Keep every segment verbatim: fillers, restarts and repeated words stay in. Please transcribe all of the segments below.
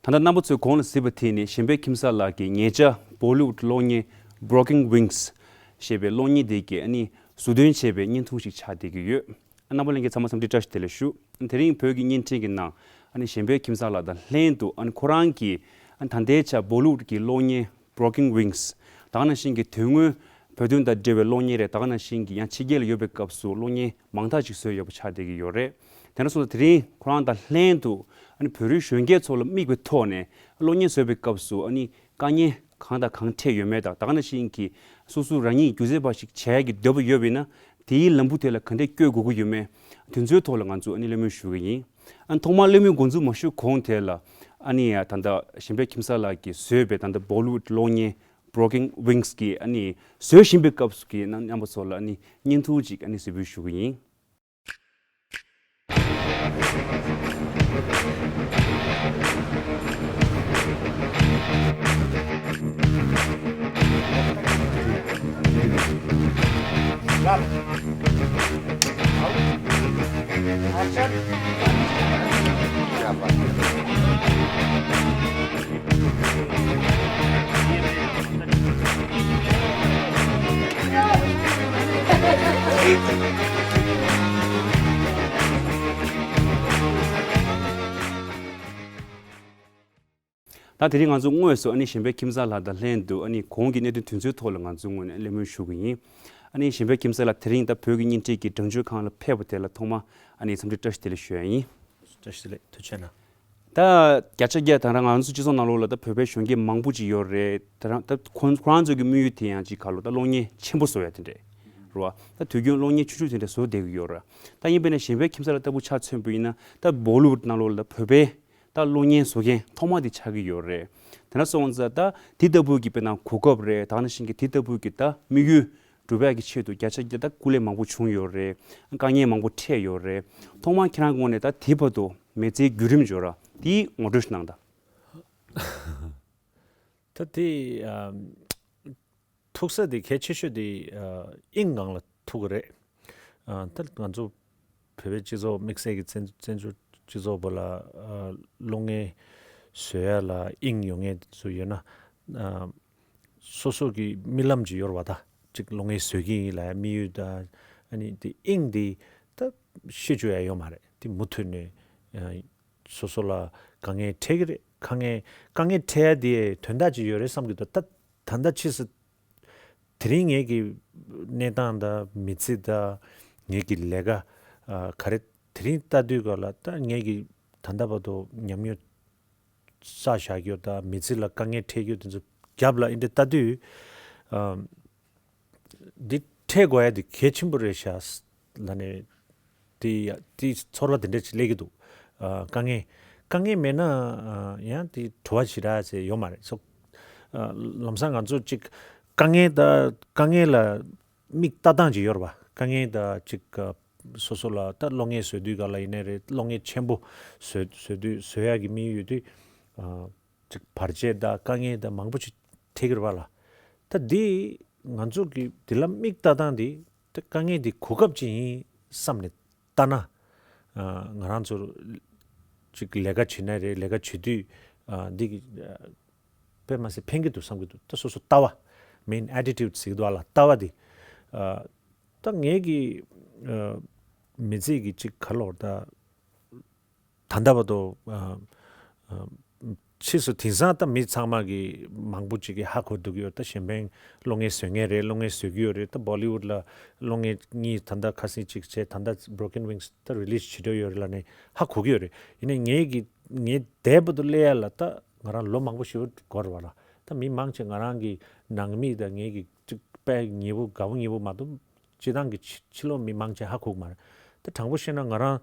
ད་ལྟ་རྣམ་པ་ཚོས་གོང་ལ་གཟིགས་པ་དེ་ནི་གཞན་ཕན་ཁྱིམ་གསར་ལགས་ཀྱི་ཉེ་ཆར་Bollywood་གློག་བརྙན་Broken Wings་ཞེས་པའི་གློག་བརྙན་དེ་གའི་ཨ་ནི་ཟུར་འདོན་བྱས་པའི་བརྙན་ཐུང་ཞིག་ཆགས་བསྡད་ཀྱི་ཡོད། རྣམ་པ་ལྷན་རྒྱས་ཚང་མ་འཚམས་འདྲི་བཀྲ་ཤིས་བདེ་ལེགས་ཞུ། དེ་རིང་བོད་ཀྱི་བརྙན་འཕྲིན་གྱི་ནང་ཨ་ནི་གཞན་ཕན་ཁྱིམ་གསར་ལགས་དང་ལྷན་དུ་ཨ་ནི་ཁོ་རང་གིས་ཨ་ནི་ད་ལྟའི་ཆར་Bollywood་གི་གློག་བརྙན་Broken Wings་ད་ག་ནང་བཞིན་གྱི་དོན་དངོས་བོད་དོན་དང་འབྲེལ་བའི་གློག་བརྙན་རེད། ད་ག་ནང་བཞིན་གྱི་ཡང་ཕྱི་རྒྱལ་ལ་ཡོད་པའི་སྐབས་སུ་གློག་བརྙན་མང་དག་ཅིག་བཟོས་ཡོད་པ་ཆགས་བསྡད་ཀྱི་ཡོད་རེད། དེ་འདྲ་སོང་ཙང་དེ་རིང་ཁོ་རང་དང་ལྷན་དུ་ཨ་ནི་བོད་རིགས་གཞོན་སྐྱེས་ཚོ་ལ་དམིགས་པའི་ཐོག་ནས་གློག་བརྙན་བཟོས་པའི་སྐབས་སུ་ཨ་ནི་དཀའ་ངལ་གང་དང་གང་འཕྲད་ཡོད་མེད་དང་། ད་ག་ནང་བཞིན་གྱི་སོ་སོ་རང་ཉིད་སྒྱུ་རྩལ་པ་ཞིག་བྱེད་ཡག་གི་འདོད་པ་ཡོད་པ་ཡིན་ན་དེའི་ལམ་བུ་དེ་ལ་ག་འདྲས་བསྐྱོད་དགོས་ཀྱི་ཡོད་མེད། དེ་ཚོའི་ཐོག་ལ་ང་ཚོས་ཨ་ནི་གླེང་མོལ་ཞུ་གི་ཡིན། ཨ་ནི་ཐོག་མར་གླེང་མོལ་འགོ་འཛུགས་མ་ཞུ་གོང་དེ་ལ་ཨ་ནི་ད་ལྟ་གཞན་ཕན་ཁྱིམ་གསར་ལགས་ཀྱིས་བཟོས་པའི་ད་ལྟ་Bollywood་གློག་བརྙན་Broken Wings་གི་ཨ་ནི་བཟོ་བཞིན་པའི་སྐབས་སུ་གི་རྣམ་རྣམ་པ་ཚོ་ལ་ཨ་ནི་བརྙན་ཐུང་ཅིག་ཨ་ནི་གཟིགས་འབུལ་ཞུ་གི་ཡིན། ད་དེ་རིང་ང་ཚོ་དངོས་སུ་ཨ་ནི་གཞན་ཕན་ཁྱིམ་གསར་ལགས་དང་ལྷན་དུ་ཨ་ནི་གོང་གི་གནད་དོན་དེ་ཚོའི་ཐོག་ལ་ང་ཚོའི་ངོས་ནས་གླེང་མོལ་ཞུ་གི་ཡིན། ཨ་ནི་གཞན་ཕན་ཁྱིམ་གསར་ལགས་དེ་རིང་ད་བོད་ཀྱི་བརྙན་འཕྲིན་གྱི་དྲ་འཇུག་ཁང་ལ་ཕེབས་པ་དེ་ལ་ཐོག་མ་ཨ་ནི་འཚམས་འདྲི་བཀྲ་ཤིས་བདེ་ལེགས་ཞུ་ཡ་ཡིན། བཀྲ་ཤིས་བདེ་ལེགས། ཐུགས་རྗེ་གནང་། ད་བརྒྱ་ཆ་བརྒྱ་ད་རང་ང་ཚོ་སྤྱི་ཚོགས་ནང་ལོགས་ལ་ད་བོད་པའི་གཞོན་སྐྱེས་མང་པོ་ཅིག་ཡོད་རེད། ད་རང་ད་ཁོང་ཁོ་རང་ཚོ་གི་དམིགས་ཡུལ་དེ་ཡང་ཅིག་ག་ལོ་ད་གློག་བརྙན་ཆེན་པོ་བཟོ་ཡ་དེ་འདྲས་རེད་བ། ད་དུས་རྒྱུན་གློག་བརྙན་ཆུང་ཆུང་དེ་འདྲས་བཟོ་བསྡད་ཀྱི་ཡོད་རེད། ད་ཡིན་པས་ན་གཞན་ཕན་ཁྱིམ་གསར་ལགས་ལྟ་བུ་ཆ་མཚོན་པ་ཡིན་ན་ད་Bollywood་ནང་ལོགས་ལ་ད་བོད་པའི་ད་གློག་བརྙན་བཟོ་མཁན་ཐོག་མ་དེ་ཆགས་ཀྱི་ཡོད་རེད། དེ་འདྲ་སོང་ཙང་ད་དེ་ལྟ་བུ་གི་དཔེར་ན་གོ་སྐབས་རེད། ད་ག་ནང་བཞིན་གྱི་དེ་ལྟ་བུ་གི་ད་དམིགས་ཡུལ་སྒྲུབ་ཡག་གི་ཆེད་དུ་བརྒྱ་ཆ་བརྒྱ་ད་སྐུ་ལས་མང་པོ་བྱུང་ཡོད་རེད། དཀའ་ངལ་མང་པོ་འཕྲད་ཡོད་རེད། ཐོག་མར་ཁྱེད་རང་ངོས་ནས་ད་དེ་བར་དུ་མི་ཚེའི་བརྒྱུད་རིམ་འབྱོར་ར་དེའི་ངོ་སྤྲོད་ཞིག་གནང་དང་། ད་དེ་ཨམ། ཐུག་ས་དེ་གལ་ཆེ་ཤོས་དེ་ཨ་དབྱིངས་སྒང་ལ་ཐུག་གི་རེད། ཨ་ད་ང་ཚོ་བོད་པའི་སྤྱི་ཚོགས་དམིགས་བསལ་གྱི་བཙན་བཙན་བྱོལ་སྤྱི་ཚོགས་པ་ལ་ཨ་གློག་བརྙན་བཟོ་ཡ་ལ་དབྱིངས་ཡོད་མཁན་ཚོ་ཡོད་ན་ཨ་སོ་སོ་གི་རྨི་ལམ་ཅིག་ཡོད་རེད་བ། ད་ཅིག་གློག་བརྙན་བཟོ་གི་ཡིན་ལབ་ཡ་དམིགས་ཡུལ་དང་ཨ་ནི་དེ་དབྱིངས་དེ་ད་ཤེས་བཅུག་ཡ་ཡོད་མ་རེད། དེ་མུ་མཐུད་ནས་ཨ་སོ་སོ་ལ་དཀའ་ངལ་འཕྲད་ཀྱི་རེད། དཀའ་ངལ་དཀའ་ངལ་འཕྲད་ཡ་དེ་དོན་དག་ཅིག་ཡོད་རེད་བསམ་གྱི་འདུག་ད་ད་ལྟ་ཕྱིས་སུ་དེ་རིང་ངེད་ཀྱི་གནས་སྟངས་དང་མི་ཚེ་དང་ངེད་ཀྱི་ལས་ཀ་ཨ་ག་རེ་དེ་རིང་ལྟ་དུས་ག་ལ་ད་ངེད་ཀྱི་ད་ལྟ་བར་དུ་ཉམས་མྱོང་བསགས་བཞག་རྒྱུ་དང་མི་ཚེ་ལ་དཀའ་ངལ་འཕྲད་རྒྱུ་དེ་ཚོ་རྒྱབ་ལ་འདི་འདྲ་ལྟ་དུས་ཨ་འདི་འཕྲད་དགོས་ཡ་དེ་གལ་ཆེན་པོ་རེད་ཤག་ལབ་ནས་དེ་ཡ་དེ་ཚོར་བ་དེ་འདྲ་ཅིག་སླེབས་ཀྱི་འདུག་ཨ་དཀའ་ངལ་དཀའ་ངལ་མེད་ན་ཨ་ཡང་དེ་བྲོ་བ་ཞེ་དྲག་ཟེར་ཡོད་མ་རེད། སོ་ཨ་ལམ་སང་ང་ཚོ་ཅིག་དཀའ་ངལ་དང་དཀའ་ངལ་ལ་མིག་ལྟ་སྟངས་ཅིག་ཡོད་རེད་བ། དཀའ་ངལ་དང་ཅིག་ཨ་སོ་སོ་ལ་ད་གློག་བརྙན་བཟོ་དུས་ག་ལ་ཡིན་ནའི་རེད། གློག་བརྙན་ཆེན་པོ་བཟོ་བཟོ་དུས་བཟོ་ཡག་གི་དམིགས་ཡུལ་དེ་ཨ་ཅིག་བར་ཆད་དང་དཀའ་ངལ་དང་མང་པོ་ཅིག་འཕྲད་ཀྱི་རེད་བ་ལ། ད་འདི་ང་ཚོ་གི་འདི་ལ་མིག་ལྟ་སྟངས་འདི་ད་དཀའ་ངལ་འདི་གོ་སྐབས་ཅིག་ཡིན་བསམ་ནས་ལྟ་ན། ཨ་ང་རང་ཚོ་ཅིག་ལས་ཀ་བྱེད་ན་རེད། ལས་ཀ་བྱེད་དུས་ཨ་འདི་གི་ཨ་དཔེ་མ་སྲིད་ཕན་གྱི་འདུག་བསམ་གྱི་འདུག་ད་སོ་སོ་ལྟ་བ། མེན་ཨེ་ཊི་ཊུཌ་ཟེར་གྱི་འདུག་བ་ལ། ལྟ་བ་འདི་ཨ་ད་ངེད་ཀྱི་ཨ་མི་ཚེ་གི་ཅིག་ག་ལོར་ད། ད་ལྟ་བར་དུ་ཨ་ཨ་ཕྱིས་སུ་དེང་སང་ད་མི་ཚང་མ་གི་མང་པོ་ཅིག་གི་ཧ་གོ་འདུག་ཡོད། ད་གཞན་ཕན་གློག་བརྙན་བཟོ་མཁན་རེད། གློག་བརྙན་བཟོ་གི་ཡོད་རེད། ད་Bollywood་ལ་གློག་བརྙན་གཉིས་ད་ལྟ་ཁ་སང་ཅིག་བྱས། ད་ལྟ་Broken Wings་ད་རི་ལི་སི་བྱེད་འདོད་ཡོད་རེད་ལབ་ནས་ཧ་གོ་གི་ཡོད་རེད། ཡིན་ནའི་ངེད་ཀྱི་ངེད་འདས་པ་དུ་སླེབས་ཡ་ལ་ད་ང་རང་ལོ་མང་པོ་ཞེ་པོ་འགོར་བ་ལ། ད་མི་མང་ཆེ་ང་རང་གི་ནང་མི་དང་ངེད་ཀྱི་ཅིག་དཔེ་ཉེ་པོ་དགའ་པོ་ཉེ་པོ་མ་གཏོགས་སྤྱི་བཏང་གི་ཕྱི་ཕྱི་ལོགས་མི་མང་ཆེ་ཧ་གོ་གི་མ་རེད། ད་དྲང་པོ་བཤད་ན་ང་རང་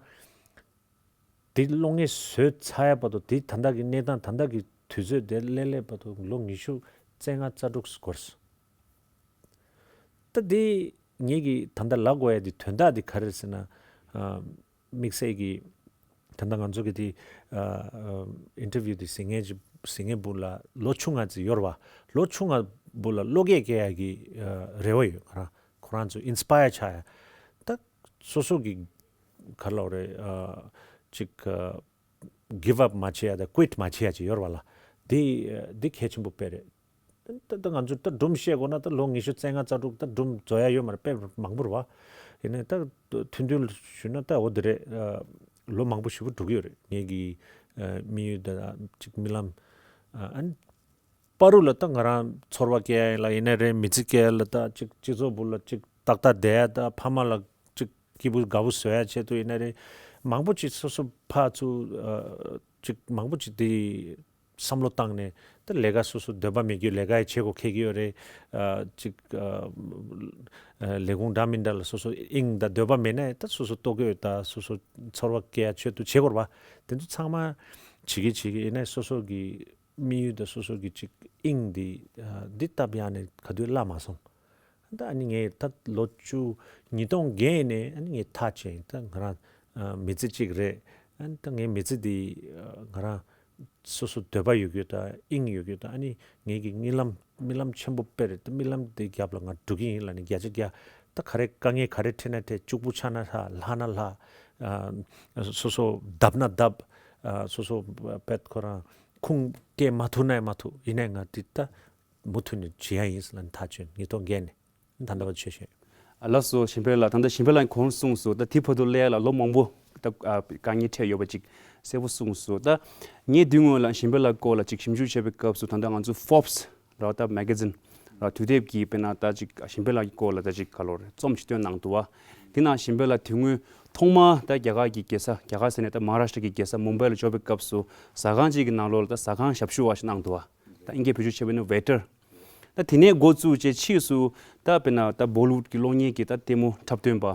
དེ་གློག་བརྙན་བཟོས་ཚར་ཡ་བར་དུ་དེ་ད་ལྟ་གི་གནས་སྟངས་ད་ལྟ་གི་དུས་ཚོད་དེ་སླེབས་སླེབས་བར་དུ་ལོ་ཉི་ཤུ་རྩ་ལྔ་རྩ་དྲུག་འགོར་སོང་། ད་དེ་ངེད་ཀྱིས་ད་ལྟ་ལབ་དགོས་ཡ་དེ་དོན་དག་དེ་ག་རེ་རེད་ཟེར་ན། ཨ་དམིགས་བསལ་གྱི་ད་ལྟ་ང་ཚོ་གི་དེ་ཨ་ཨ་ཨིན་ཊར་བིའུ་དེ་གཟིགས་མཁན་ཅིག་གཟིགས་མཁན་བུ་ལ་ལོ་ཆུང་ང་ཅིག་ཡོད་རེད་བ། ལོ་ཆུང་ང་བུ་ལ་བློ་སྐྱེད་སྐྱེ་ཡ་གི་ཨ་རེ་བ་ཡོད། ང་རང་ཁོ་རང་ཚོ་ཨིན་སི་པ་ཡར་ཆགས་ཡ། ད་སོ་སོ་གི་ག་ལབ་རེད། ཨ་ཅིག་ཨ་ give up མ་བྱེད་ཡ་དང་quit མ་བྱེད་ཡ་ཅིག་ཡོད་རེད་བ་ལ། འདི་འདི་གལ་ཆེན་པོ་དཔེ་རེད། ད་ད་ང་ཚོ་ད་སྒྲུང་བཤད་དགོས་ན་ད་ལོ་ཉི་ཤུ་རྩ་ལྔ་རྩ་དྲུག་ད་སྒྲུང་རྫོགས་ཡ་ཡོད་མ་རེད། དཔེ་མང་པོ་རེད་བ། ཡིན་ནའི་ད་ཐུང་ཐུང་ཞུས་ན་ད་འོ་དེ་རེད། ལོ་མང་པོ་ཞེ་པོ་འགྲོ་གི་ཡོད་རེད། ངེད་ཀྱི་དམིགས་ཡུལ་ད་ཅིག་རྨི་ལམ། ཨ་ནི་བར་དུ་ལ་ད་ང་རང་ཚོར་བ་སྐྱེ་ཡ་ལ་ཡིན་ནའི་རེད། མི་ཚེ་སྐྱེལ་ལ་ད་ཅིག་སྤྱི་ཚོགས་བུ་ལ་ཅིག་ཏག་ཏག་བསྡད་ཡ། ད་ཕ་མ་ལ་ཅིག་སྐྱིད་པོ་དགའ་པོ་བཟོ་ཡ་ཆེད་དུ་ཡིན་ནའི་རེད། མང་པོ་ཅིག་སོ་སོ་ཕར་ཚུར་ཅིག་མང་པོ་ཅིག་དེ་བསམ་བློ་བཏང་ནས་ད་ལས་ཀ་སོ་སོ་འདོད་པ་མེད་རྒྱུ་ལས་ཀ་ཡི་བྱེད་དགོས་ཁེལ་གྱི་ཡོད་རེད། ཅིག་ལས་ཁུངས་འདྲ་མི་འདྲ་ལ་སོ་སོ་དབྱིངས་དང་འདོད་པ་མེད་ན་ད་སོ་སོ་ལྟོ་གོས་དང་སོ་སོ་ཚོར་བ་སྐྱེ་ཡ་ཆེད་དུ་བྱེད་དགོས་རེད་བ། དེ་ཚོ་ཚང་མ་བྱེད་ཀྱི་བྱེད་ཀྱི་ཡིན་ནའི་སོ་སོ་གི་དམིགས་ཡུལ་དང་སོ་སོ་གི་ཅིག་དབྱིངས་འདི་འདི་སྟབས་ཡག་ནས་ག་དུས་བརླག་མ་སོང་། ད་ཨ་ནི་ངས་ད་ལོ་བཅུ་ཉིས་སྟོང་བརྒྱད་ནས་ཨ་ནི་ངས་ཐག་བཅད་ཡིན། ད་ང་རང་མི་ཚེ་གཅིག་རེད། ཨ་ནི་ད་ངའི་མི་ཚེ་འདི་ང་རང་སོ་སོ་འདོད་པ་ཡོད་རྒྱུ་དང་དབྱིངས་ཡོད་རྒྱུ་དང་ཨ་ནི་ངེད་ཀྱི་རྨི་ལམ་རྨི་ལམ་ཆེན་པོ་དཔེ་རེད། ད་རྨི་ལམ་འདི་རྒྱབ་ལ་ང་འགྲོ་གི་ཡིན་ལབ་ནས་བརྒྱ་ཆ་བརྒྱ། ད་ག་རེ་དཀའ་ངལ་ག་རེ་འཕྲད་ན་འཕྲད། གཅིག་པུ་ཆགས་ན་ཆགས། ལྷག་ན་ལྷག། སོ་སོ་བརྡབ་ན་བརྡབ། སོ་སོ་དཔེ་ཁོ་རང་ཁུངས་སྐྱེལ་མ་ཐུབ་ན་མ་ཐུབ། ཡིན་ནའི་ང་འདི་ད་མུ་མཐུད་ནས་བྱེད་ཡ་ཡིན་ལབ་ནས་ཐག་བཅད། ཉིས་སྟོང་བརྒྱད་ནས་ད་ལྟ་བར་བྱེད་བཞིན། ལགས་སོ། གཞན་ཕན་ལགས། ད་ལྟ་གཞན་ཕན་ལགས་གོང་གསུངས་སོང་། ད་དེ་བར་དུ་སླེབས་ཡ་ལ་ལོ་མང་པོ་ད་དཀའ་ངལ་འཕྲད་ཡོད་པ་ཅིག་གསལ་པོ་གསུངས་སོང་། ད་ངས་དུས་སྔོན་ལ་གཞན་ཕན་ལགས་སྐོར་ལ་ཅིག་ཞིབ་འཇུག་བྱས་པའི་སྐབས་སུ་ད་ལྟ་ང་ཚོ་Forbes་ར་ད་མེ་ག་ཛིན་ར་དུས་དེབ་ཀྱིས་དཔེར་ན་ད་ཅིག་གཞན་ཕན་ལགས་ཀྱི་སྐོར་ལ་ད་ཅིག་ག་ལོར་རྩོམ་ཞིག་བཏོན་གནང་འདུག་བ། དེ་ནང་གཞན་ཕན་ལགས་དེ་སྔོན་ཐོག་མར་ད་རྒྱ་གར་གྱི་རྒྱལ་ས། རྒྱ་གར་ཟེར་ནས་ད་མ་ཧཱ་རཱ་ཤི་ཏྲ་གི་རྒྱལ་ས་མུམ་བྷའི་ལ་འབྱོར་བའི་སྐབས་སུ་ཟ་ཁང་ཅིག་གི་ནང་ལོགས་ལ་ད་ཟ་ཁང་ཞབས་ཞུ་བ་ཞིག་གནང་འདུག་བ། ད་ཨིན་སྐད་བེད་སྤྱོད་བྱས་པ་ཡིན་ན་ཝེ་ཊར། ད་དེ་ནས་འགོ་བཙུགས་བྱས་ཕྱིས་སུ་ད་དཔེར་ན་ད་བོ་ལི་ཝུཌ་ཀྱི་གློག་བརྙན་གྱི་ད་ལྟད་མོ་འཁྲབ་སྟོན་པ་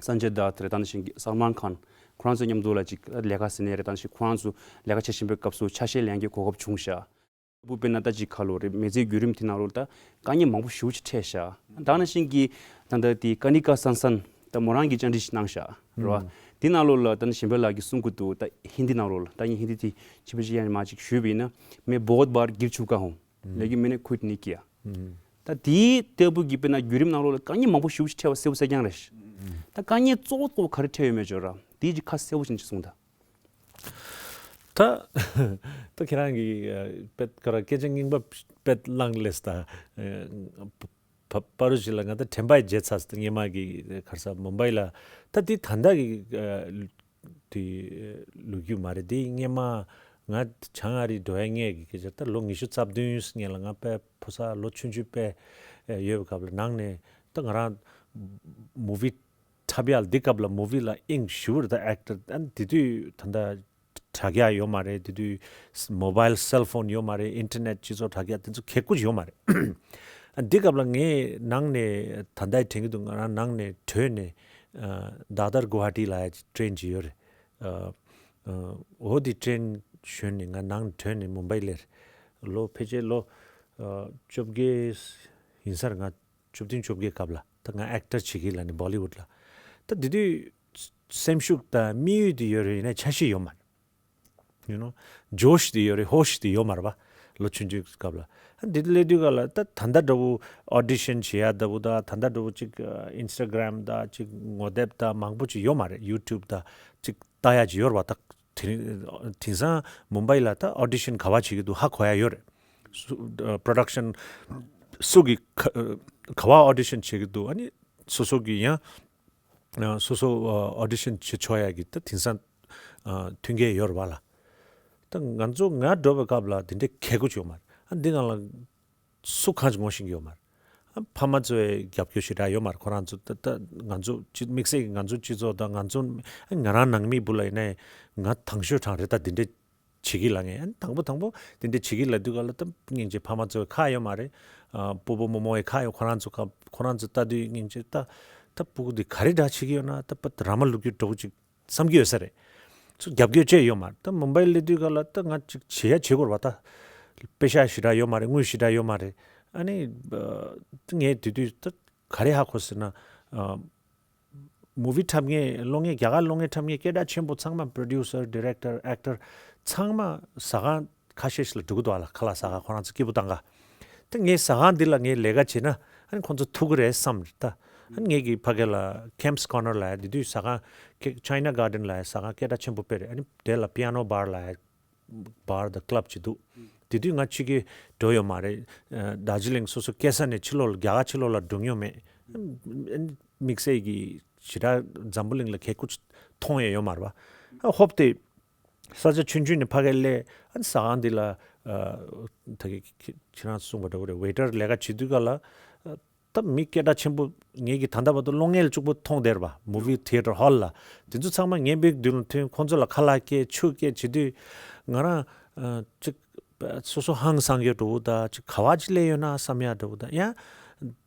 སན་ཇེ་དཱཏ་རེད། ད་ནང་བཞིན་གྱི་སལ་མཱན་ཁཱན། ཁོ་རང་ཚོ་མཉམ་དུ་ལ་ཅིག་ལས་ཀ་ཟེར་ནའི་རེད། ད་ནང་བཞིན་ཁོ་རང་ཚོ་ལས་ཀ་བྱེད་བཞིན་པའི་སྐབས་སུ་ཆ་ཤས་ལེན་རྒྱུའི་གོ་སྐབས་བྱུང་ཤག་བུ་དཔེར་ན་ད་ཅིག་ག་ལོར་རེད། མི་ཚེའི་བརྒྱུད་རིམ་དེ་ནང་ལོགས་ད་དཀའ་ངལ་མང་པོ་ཞེ་པོ་ཅིག་འཕྲད་ཤག་ད་ནང་བཞིན་གྱི་ད་ལྟ་དེ་ཀ་ནི་ཀ་སན་སན་ད་མོ་རང་གིས་བཅར་འདྲི་ཞིག་གནང་ཤག་རེད་བ། དེ་ནང་ལོགས་ལ་ད་ནི་གཞན་ཕན་ལགས་ཀྱིས་གསུང་གི་འདུག་ད་ཧིན་དི་ནང་ལོགས་ལ། ད་ངས་ཧིན་དི་དེ་ཕྱི་པོ་ཅིག་ཡང་མ་ཅིག་ཞུས་པ་ཡིན་ན། मैं बहुत बार गिर चुका हूँ, लेकिन मैंने क्विट नहीं किया. ད་དེའི་ལྟ་བུ་གི་དཔེར་ན་བརྒྱུད་རིམ་ནང་ལོགས་ལ་དཀའ་ངལ་མང་པོ་ཞེ་པོ་ཅིག་འཕྲད་པ་གསལ་པོ་གསལ་རྐྱང་རེད། ད་དཀའ་ངལ་གཙོ་བོ་གཙོ་བོ་ག་རེ་འཕྲད་ཡོད་མེད་ཅོ་ར་དེའི་ཅིག་ཁ་གསལ་པོ་ཞིག་ཅིག་གསུངས་དང་། ད་ད་ཁྱེད་རང་གིས་ཨ་དཔེ་ག་ར་སྐད་ཆ་རྙིང་པ་དཔེ་བླངས་སླེབས་ད། ཨ་བ་བར་དུ་ཞིག་ལ་ང་ད་དྲན་པ་བརྗེད་ཚར་སོང་། སྔོན་མ་གི་ག་རེ་ཟ་མུམ་བྷའི་ལ། ད་དེ་ད་ལྟ་གི་ཨ་དེ་ལོ་རྒྱུས་མ་རེད། དེ་སྔོན་མ་ང་བྱང་ཨ་རི་འགྲོ་ཡ་སྔོན་གྱི་སྐད་ཆ། ད་ལོ་ཉི་ཤུ་རྩ་བདུན་སྔོན་ལ་ང་དཔེ་ཕོ་གསར་ལོ་ཆུང་ཆུང་དཔེ་ཡོད་པའི་སྐབས་ལ་ནང་ནས་ད་ང་རང་མུ་བི་འཁྲབ་ཡ་ལ། འདི་སྐབས་ལ་མུ་བི་ལ་དབྱིངས་ཞུ་བར་ད་ཨེག་ཊར། ཨ་ནི་དེ་དུས་ད་ལྟ་དྲ་རྒྱ་ཡོད་མ་རེད། དེ་དུས་མོ་བྷའིལ་སེལ་ཕོན་ཡོད་མ་རེད། ཨིན་ཊར་ནེཊ་སྤྱི་ཚོགས་དྲ་རྒྱ་དེ་ཚོ་གལ་ཀུ་ཅིག་ཡོད་མ་རེད། ཨ་འདི་སྐབས་ལ་ངས་ནང་ནས་ད་ལྟ་དྲན་གྱི་འདུག་ང་རང་ནང་ནས་བྲོས་ནས་ཨ་དཱ་དར་གུ་ཝ་ཧ་ཊི་ལ་ཡ་ཊི་རེན་ཅིག་ཡོད་རེད། ཨ་ཨ་འོ་དེ་ཊི་རེན་ཞོན་ནས་ང་ནང་བྲོས་ནས་མུམ་བྷའི་སླེབས་རེད། ལོ་ཕལ་ཆེར་ལོ་ཨ་བཅོ་བརྒྱད་ཡིན་ས་རེད། ང་བཅུ་བདུན་བཅོ་བརྒྱད་སྐབས་ལ་ད་ང་ཨེག་ཊར་བྱེད་ཀྱི་ལབ་ནས་བོ་ལི་ཝུཌ་ལ། ད་དེ་དུས་སེམས་ཤུགས་དང་དམིགས་ཡུལ་དེ་ཡོད་རེད། ཡིན་ནའི་འཆར་གཞི་ཡོད་མ་རེད། ཡུ་ནོ་ཇོཤ་དེ་ཡོད་རེད། ཧོཤ་དེ་ཡོད་མ་རེད་པ། ལོ་ཆུང་ཆུང་སྐབས་ལ། ཨ་འདི་སླེབས་དུས་ག་ལ་ད་ད་ལྟ་འདྲ་བོ་ཨོ་ཌི་ཤན་བྱེད་ཡ་འདྲ་བོ་དང་། ད་ལྟ་འདྲ་བོ་ཅིག་ཨིན་སི་ཊ་གྷ་རམ་དང་ཅིག་ངོ་དེབ་དང་མང་པོ་ཅིག་ཡོད་མ་རེད། ཡུ་ཊུབ་དང་ཅིག་ལྟ་ཡ་ཅིག་ཡོད་རེད་པ། ད་དེ་དེང་སང་མུམ་བྷའི་ལ་ད་ཨོ་ཌི་ཤན་ག་བ་བྱེད་ཀྱི་འདུག་ཧ་གོ་ཡ་ཡོད་རེད། སུ་ཨ་པྲོ་ཌག་ཤན་སུ་གི་ག་ག་བ་ཨོ་ཌི་ཤན་བྱེད་ཀྱི་འདུག་ཨ་ནི་སོ་སོ་གི་ཡང་ཨ་སོ་སོ་ཨ་ཨོ་ཌི་ཤན་བྱེད་ཆོག་ཡ་གི་ད་དེང་སང་ཨ་མཐུན་རྐྱེན་ཡོད་རེད་པ་ལ། ད་ང་ཚོ་ང་འགྲོ་བའི་སྐབས་ལ་དེ་འདྲའི་གལ་ཀུ་ཅིག་ཡོད་མ་རེད། ཨ་འདི་ནང་ལ་སུ་གང་ཅིག་ངོ་ཤེས་ཀྱི་ཡོད་མ་རེད། ཨ་ཕ་མ་ཚོའི་རྒྱབ་སྐྱོར་ཞེ་དྲག་ཡོད་མ་རེད། ཁོ་རང་ཚོ་ད་ད་ང་ཚོ་སྤྱི་དམིགས་བསལ་གྱི་ང་ཚོ་སྤྱི་ཚོགས་དང་ང་ཚོ་ཨ་ང་རང་ནང་མི་བུ་ལ་ཡིན་ནའི་ང་དང་ཤོས་གྲངས་རེད། ད་དེ་འདྲའི་བྱེད་ཀྱི་ལབ་ངེས། ཨ་ནི་དང་པོ་དང་པོ་དེ་འདྲ་བྱེད་ཀྱི་ལབ་དུས་ག་ལ་ད་སྙིང་རྗེ། ཕ་མ་ཚོ་ཁག་ཡོད་མ་རེད། ཨ་སྤོ་བོ་རྨོ་མོ་ཡི་ཁག་ཡོད། ཁོ་རང་ཚོ་ཁ་ཁོ་རང་ཚོ་ལྟ་དུས་སྙིང་རྗེ། ད་ད་སྤུ་གུ་འདི་ག་རེ་འདྲ་བྱེད་ཀྱི་ཡོད་ན། ད་པ་ར་མ་ལུག་རྒྱུ་འགྲོ་གི་ཅིག་བསམ་གྱི་ཡོད་ས་རེད། ཚོ་རྒྱབ་སྐྱོར་བྱས་ཡོད་མ་རེད། ད་མུམ་བྷའི་སླེབས་དུས་ག་ལ་ད་ང་ཅིག་བྱེད་ཡ་བྱེད་དགོས་རེད་པ། ད་པེ་ཤ་ཞེ་དྲག་ཡོད་མ་རེད། དངུལ་ཞེ་དྲག་ཡོད་མ་རེད། ཨ་ནི་ཨ་ངས་དེ་དུས་ད་ག་རེ་ཧ་གོ་ཟེར་ན། ཨ་མུ་བི་འཁྲབ་མཁན་གློག་བརྙན། རྒྱ་གར་གློག་བརྙན་འཁྲབ་མཁན་སྐད་གྲགས་ཆེན་པོ་ཚང་མ། པྲོ་ཌིའུ་སར། ཌི་རེག་ཊར། ཨེག་ཊར་ཚང་མ་ཟ་ཁང་ཁ་ཤས་ཤིག་ལ་འགྲོ་གི་འདུག་ཨ་ལ། ཁ་ལག་ཟ་ཁང་ཁོ་རང་ཚོ་སྐྱིད་པོ་བཏང་ག་དེ་ངས་ཟ་ཁང་འདི་ལ་ངས་ལས་ཀ་བྱེད་ན་ཨ་ནི་ཁོ་ཚོ་ཐུག་གི་རེད་བསམ་རེད། ད་ ཨ་ནི་ངེད་ཀྱི་ཕ་གི་ལ་Kemp's Corner ལབ་ཡ་དེ་དུས་ཟ་ཁང་ཀེ་China Garden ལབ་ཡ་ཟ་ཁང་སྐད་གྲགས་ཆེན་པོ་དཔེ་རེད། ཨ་ནི་དེ་ལ་Piano Bar ལབ་ཡ་bar དང་club ཅིག་འདུག་དེ་དུས་ང་ཕྱི་རྒྱལ་འགྲོ་ཡོད་མ་རེད། ཨ་རྡོ་རྗེ་གླིང་སོ་སོ་སྐྱེས་ས་ནས་ཕྱི་ལོགས་ལ་རྒྱ་གར་ཕྱི་ལོགས་ལ་འགྲོ་མྱོང་མེད། ཨ་ནི་དམིགས་བསལ་གྱི་ཞེ་དྲག་འཛམ་བུ་གླིང་ལ་གད་སྐུ་མཐོང་ཡས་ཡོད་མ་རེད་པ། ཨ་ཧོབ་སྟེ་ས་ཆ་ཆུང་ཆུང་ནས་ཕ་གིར་སླེབས། ཨ་ནི་ཟ་ཁང་འདི་ལ་ཨ་ད་གི་ཁྱེད་རང་གསུངས་པ་འདྲ་བོ་རེད། waiter ལས་ཀ་བྱེད་དུས་ག་ལ་ཨ་ད་མི་སྐད་གྲགས་ཆེན་པོ་ངེད་ཀྱིས་ད་ལྟ་བར་དུ་གློག་བརྙན་ལ་གཅིག་པོ་མཐོང་བསྡད་རེད་པ། movie theatre hall ལ། དེ་ཚོ་ཚང་མ་ངའི་མིག་མདུན་ལ་ཐོན། ཁོང་ཚོ་ལ་ཁ་ལག་སྐྱེལ་ཆུ་སྐྱེལ་བྱེད་དུས་ང་རང་ཨ་གཅིག་སོ་སོ་ཧང་སང་རྒྱུ་འདྲ་བོ་དང་། གཅིག་ག་བ་ཅིག་སླེབས་ཡོད་ན་བསམ་ཡ་འདྲ་བོ་དང་། ཡང་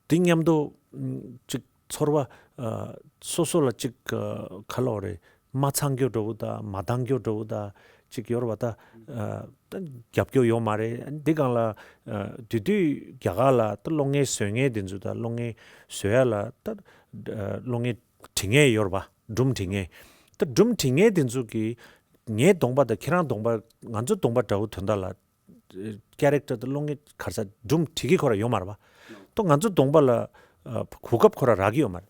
དེ་མཉམ་དུ་ཨ་གཅིག་ཚོར་བ་ཨ་སོ་སོ་ལ་གཅིག་ཨ་ག་ལབ་དགོས་རེད། མ་ཚང་རྒྱུ་འདྲ་བོ་དང་། མ་འདང་རྒྱུ་འདྲ་བོ་དང་གཅིག་ཡོད་རེད་པ། ད་ཨ་ད་རྒྱབ་སྐྱོར་ཡོད་མ་རེད། འདི་སྒང་ལ་ཨ་དེ་དུས་རྒྱ་གར་ལ་ད་གློག་བརྙན་བཟོ་མཁན་དེ་ཚོ་དང་། གློག་བརྙན་བཟོ་ཡ་ལ་ད་ཨ་གློག་བརྙན་འབྲི་མཁན་ཡོད་རེད་པ། སྒྲུང་འབྲི་མཁན། ད་སྒྲུང་འབྲི་མཁན་དེ་ཚོ་གིས་ངའི་གདོང་པ་དང་ཁྱེད་རང་གདོང་པ། ང་ཚོ་གདོང་པ་འདྲ་བོ་དོན་དག་ལ་character དང་གློག་བརྙན་ག་རེ་ཟ་སྒྲུང་འབྲི་གི་ཁོ་རང་ཡོད་མ་རེད་པ། ཏོ་ང་ཚོ་གདོང་པ་ལ་ཨ་གོ་སྐབས་ཁོ་རང་རག་གི་ཡོད་མ་རེད།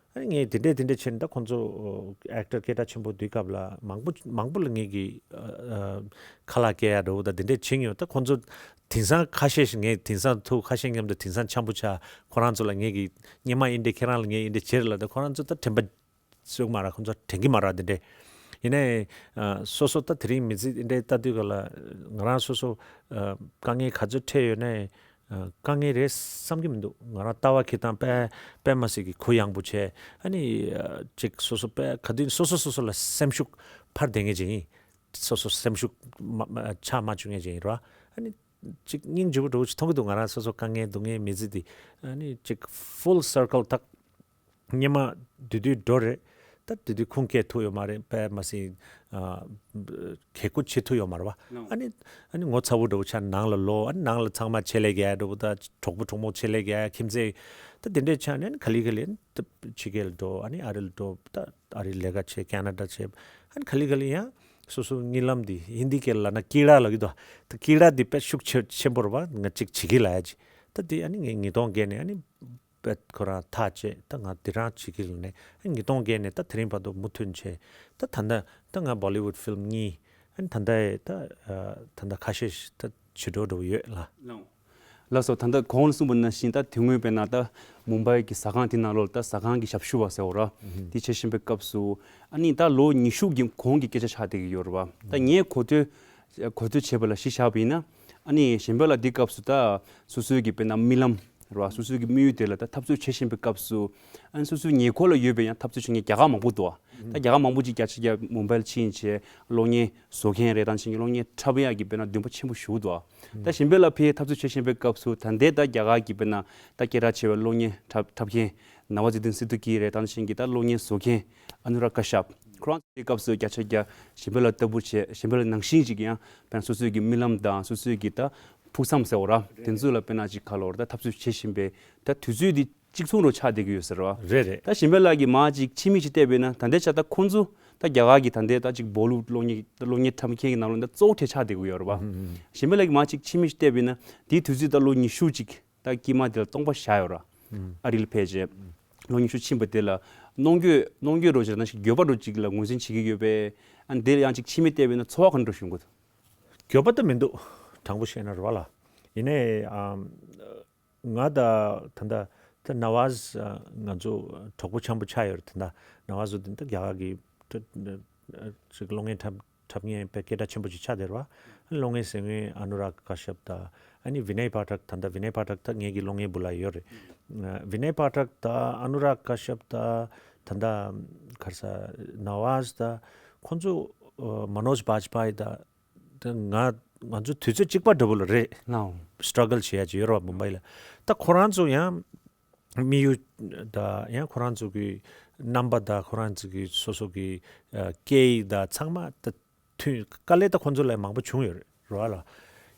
ཨ་ནི་ངས་དེ་འདྲས་དེ་འདྲས་བྱས་ནས་ད་ཁོང་ཚོ་ཨ་actor སྐད་གྲགས་ཆེན་པོ་དུས་སྐབས་ལ་མང་པོ་མང་པོ་ལ་ངེད་ཀྱིས་ཨ་ཨ་ཁ་ལག་སྐྱེལ་ཡ་འདྲ་བོ་དང་དེ་འདྲས་བྱེད་མྱོང་། ད་ཁོང་ཚོ་དེང་སང་ཁ་ཤས་ཤིག་ངས་དེང་སང་ཐུག་ཁ་ཤས་མཉམ་དུ་དེང་སང་འཆམ་པོ་ཆགས། ཁོ་རང་ཚོ་ལ་ངེད་ཀྱིས་སྔོན་མ་འདི་འདྲས་ཁྱེད་རང་ལ་ངས་འདི་འདྲས་བྱེད་ལབ། ད་ཁོ་རང་ཚོ་ད་དྲན་པ་ཞིག་མ་རག་ཁོང་ཚོ་དྲན་གྱི་མ་རག་དེ་འདྲས། ཡིན་ནའི་ཨ་སོ་སོ་ད་དེ་རིང་མི་ཚེ་འདི་འདྲའི་ལྟ་དུས་ག་ལ་ང་རང་སོ་སོ་ཨ་དཀའ་ངལ་ག་ཚོད་འཕྲད་ཡོད་ནའི་ཨ་དཀའ་ངལ་རེད་བསམ་གྱི་མི་འདུག་ང་རང་ལྟ་བ་འཁྱེར་སྟངས་དཔེ་དཔེ་མ་སྲིད་ཀྱི་གུ་ཡངས་པོ་བྱས། ཨ་ནི་ཨ་ཅིག་སོ་སོ་དཔེ་ག་དུས་སོ་སོ་སོ་སོ་ལ་སེམས་ཤུགས་འཕར་བསྡད་མཁན་ཅིག་ཡིན། སོ་སོ་སེམས་ཤུགས་མ་མ་ཆག་མ་བཅུག་མཁན་ཅིག་ཡིན་ར། ཨ་ནི་ཅིག་སྙིང་རྗེ་པོ་འདྲ་བོ་ཅིག་མཐོང་གི་འདུག་ང་རང་སོ་སོ་དཀའ་ངལ་སྡུག་བསྔལ་མི་ཚེ་འདི་ཨ་ནི་ཅིག་full circle ཐག་སྔོན་མ་དེ་དུས་འགྲོ་རེད། ད་དེ་དུས་ཁུངས་སྐྱེལ་ཐུབ་ཡོད་མ་རེད། དཔེ་མ་སྲིད་ཨ་གད་སྐུ་བྱེད་ཐུབ་ཡོད་མ་རེད་པ། ཨ་ནི་ཨ་ནི་ངོ་ཚ་བོ་འདྲ་བོ་ཆགས། ནང་ལ་ལོག་ཨ་ནི་ནང་ལ་ཚང་མ་ཆེད་ལས་རྒྱག་འདྲ་བོ་དང་། གྲོགས་པོ་གྲོགས་མོ་ཆེད་ལས་རྒྱག་ཁྱིམ་མཚེས་ད་དེ་འདྲས་ཆགས་ནས། ཨ་ནི་ག་ལེ་ག་ལེ་ཨ་ནི་ད་ཕྱི་རྒྱལ་ལ་འགྲོ། ཨ་ནི་ཨ་རི་ལ་འགྲོ། ད་ཨ་རི་ལས་ཀ་བྱེད། ཁེ་ན་ཌ་བྱེད། ཨ་ནི་ག་ལེ་ག་ལེ་ཡང་སོ་སོ་གཉིད་ལམ་འདི་ཧིན་དི་སྐད་ལ་ན་ཀི་ར་ལབ་ཀྱི་འདུག་ད་ཀི་ར་འདི་དཔེ་ཤུགས་ཆེ་ཆེན་པོ་རེད་པ། ང་གཅིག་བྱེད་ཀྱི་ལབ་ཡ་ཅིག་ད་འདི་ཨ་ནི་ངས་ཉིས་སྟོང་བརྒྱད་ནས་ཨ་ནི་དཔེ་ཁོ་རང་ཐག་བཅད། ད་ང་འདི་རང་བྱེད་ཀྱི་ལབ་ནས། ཨ་ཉིས་སྟོང་བརྒྱད་ནས་ད་དེ་རིང་བར་དུ་མུ་མཐུད་བྱས། ད་ད་ལྟ་ད་ང་Bollywood film གཉིས། ཨ་ནི་ད་ལྟ་ད་ཨ་ད་ལྟ་ཁ་ཤས་ཤིག་ད་བྱེད་འགྲོ་འགྲོ་ཡོད་ལ། ལགས་སོ། ད་ལྟ་གོང་ལ་གསུངས་པ་ནང་བཞིན་ད་དེ་སྔོན་དཔེར་ན་ད་མུམ་བྷའི་གི་ཟ་ཁང་དེ་ནང་ལོགས་ལ་ད་ཟ་ཁང་གི་ཞབས་ཞུ་བ་ཟེར་བ་ར། དེ་བྱེད་བཞིན་པའི་སྐབས་སུ་ཨ་ནི་ད་ལོ་ཉི་ཤུ་གི་གོང་གི་སྐད་ཆ་ཆགས་བསྡད་ཀྱི་ཡོད་རེད་པ། ད་ངས་གོ་ཐོས་གོ་ཐོས་བྱས་པ་ལ་གཞི་བཞག་པ་ཡིན་ན། ཨ་ནི་གཞན་པ་ལ་འདི་སྐབས་སུ་ད་སོ་སོའི་གི་དཔེར་ན་རྨི་ལམ་རེད་པ། སོ་སོའི་གི་དམིགས་ཡུལ་དེ་ལ་ད་འཐབ་རྩོད་བྱེད་བཞིན་པའི་སྐབས་སུ་ཨ་ནི་སོ་སོའི་ཉེ་འཁོར་ལ་ཡོད་པའི་ཡང་འཐབ་རྩོད་བྱེད་མཁན་རྒྱ་གར་མང་པོ་འདུག་པ། ད་རྒྱ་གར་མང་པོ་ཅིག་བརྒྱ་ཆ་བརྒྱ་མུམ་བྷའི་ལ་ཕྱིན་བྱས་གློག་བརྙན་བཟོ་མཁན་རེད། ད་ཕྱིན་གློག་བརྙན་འཁྲབ་ཡག་གི་དཔེར་ན་འདུན་པ་ཆེན་པོ་ཞིག་འདུག་ད་གཞན་པ་ལ་ཕའི་འཐབ་རྩོད་བྱེད་བཞིན་པའི་སྐབས་སུ་ད་ལྟའི་ད་རྒྱ་གར་གྱི་དཔེར་ན་ད་སྐད་གྲགས་ཆེ་བའི་གློག་བརྙན་འཁྲབ་འཁྲབ་མཁན་ནཱ་ཝ་ཛི་དིན་སི་ཏུ་ཀི་རེད། ད་ཕྱིན་གྱི་ད་གློག་བརྙན་བཟོ་མཁན་ཨ་ནུ་རག་ཀ་ཤབ། ཁོ་རང་ཚོའི་སྐབས་སུ་བརྒྱ་ཆ་བརྒྱ་གཞན་པ་ལ་ལྟ་བུ་བྱས། གཞན་པ་ལ་ནང་བཞིན་ཅིག་ཡང་དཔེར་ན་སོ་སོའི་གི་རྨི་ལམ་དང་སོ་སོའི་གི་ད་ཕུགས་བསམ་ཟེར་བ་ར། དེ་ཚོ་ལ་དཔེར་ན་ཅིག་ག་ལབ་དགོས་རེད། ད་འཐབ་རྩོད་བྱེད་བཞིན་པའི་ད་དུས་ཚོད་འདི་གཅིག་མཚུངས་རུ་ཆགས་བསྡད་ཀྱི་ཡོད་ཟེར་བ། རེད་རེད། ད་གཞན་པ་ལགས་ཀྱིས་མར་ཅིག་ཕྱི་མིག་ཅིག་བལྟས་པས་ན་ད་ལྟའི་ཆ་ད་ཁོང་ཚོ་ད་རྒྱ་གར་གྱི་ད་ལྟའི་ད་ཅིག་བོ་ལི་ཝུཌ་གློག་བརྙན་གློག་བརྙན་འཁྲབ་མཁན་གྱི་ནང་ལོགས་ད་གཙོ་བོ་གྲས་ཆགས་བསྡད་ཀྱི་ཡོད་རེད་པ། གཞན་པ་ལགས་ཀྱིས་མར་ཅིག་ཕྱི་མིག་ཅིག་བལྟས་པས་ན་དེའི་དུས་ཚོད་ད་ལོ་ཉི་ཤུ་ཅིག་ད་དཀྱིལ་མ་དེ་ལ་སྟོང་པ་བཞག་ཡོད་ར། ཨ་རི་ལ་ཕེབས་རྗེས་ལོ་ཉི་ཤུ་ཕྱིན་པ་དེ་ལ་གནོང་འགྱོད་གནོང་འགྱོད་འདྲ་བོ་ཅིག་ན་ཞིག་འགྱོད་པ་འདྲ་བོ་ཅིག་ལ་ངོས་འཛིན་བྱེད་ཀྱི་ཡོད་པས། ཨ་ནི་དེ་ལ་ཡང་ཅིག་ཕྱི་མིག་བལྟས་པས་ན་ཚོར་བ་ག་འདྲ་བྱུང་གི་འདུག་འགྱོད་པ་ད་མི་འདུག་དྲང་པོ་བཤད་ན་རེད་པ་ལགས། ཡིན་ནའི་ཨམ། ང་ད་ད་ལྟ་ད་ནཱ་ཝཱ་ཛི་ང་ཚོ་གྲོགས་པོ་འཆམ་པོ་ཆགས་ཡོད་རེད། ད་ལྟ་ནཱ་ཝཱ་ཛི་དེ་ད་རྒྱ་གར་གྱི་ད་ཅིག་གློག་བརྙན་འཁྲབ་འཁྲབ་མཁན་དཔེ་སྐད་གྲགས་ཆེན་པོ་ཅིག་ཆགས་བསྡད་རེད་པ། གློག་བརྙན་བཟོ་མཁན་ཨ་ནུ་རག་ཀ་ཤབ་དང་། ཨ་ནི་ཝི་ནེ་པ་ཐག་ད་ལྟ་ཝི་ནེ་པ་ཐག་ད་ངེད་ཀྱི་གློག་བརྙན་པུ་ལ་ཡོད་རེད། ཝི་ནེ་པ་ཐག་དང་ཨ་ནུ་རག་ཀ་ཤབ་དང་ད་ལྟ་ག་རེ་ཟ་ནཱ་ཝཱ་ཛི་དང་ཁོང་ཚོ་མ་ནོཇ་བཱཇ་པཱ་ཡི་དང་། ད་ང་ང་ཚོ་དུས་ཚོད་གཅིག་པ་འདྲ་བོ་ལ་རེད། ལའོ། སི་ཊྲག་གལ་བྱེད་ཡ་ཅིག་ཡོད་རེད་པ་མུམ་བྷའི་ལ། ད་ཁོ་རང་ཚོ་ཡང་དམིགས་ཡུལ་དང་ཡང་ཁོ་རང་ཚོ་གི་རྣམ་པ་དང་ཁོ་རང་ཚོ་གི་སོ་སོ་གི་ཨ་སྐད་ཡིག་དང་ཚང་མ་ད་མཐུན། དཀའ་ལས་ད་ཁོ་ཚོ་ལ་མང་པོ་བྱུང་ཡོད་རེད་རེད་པ་ལགས།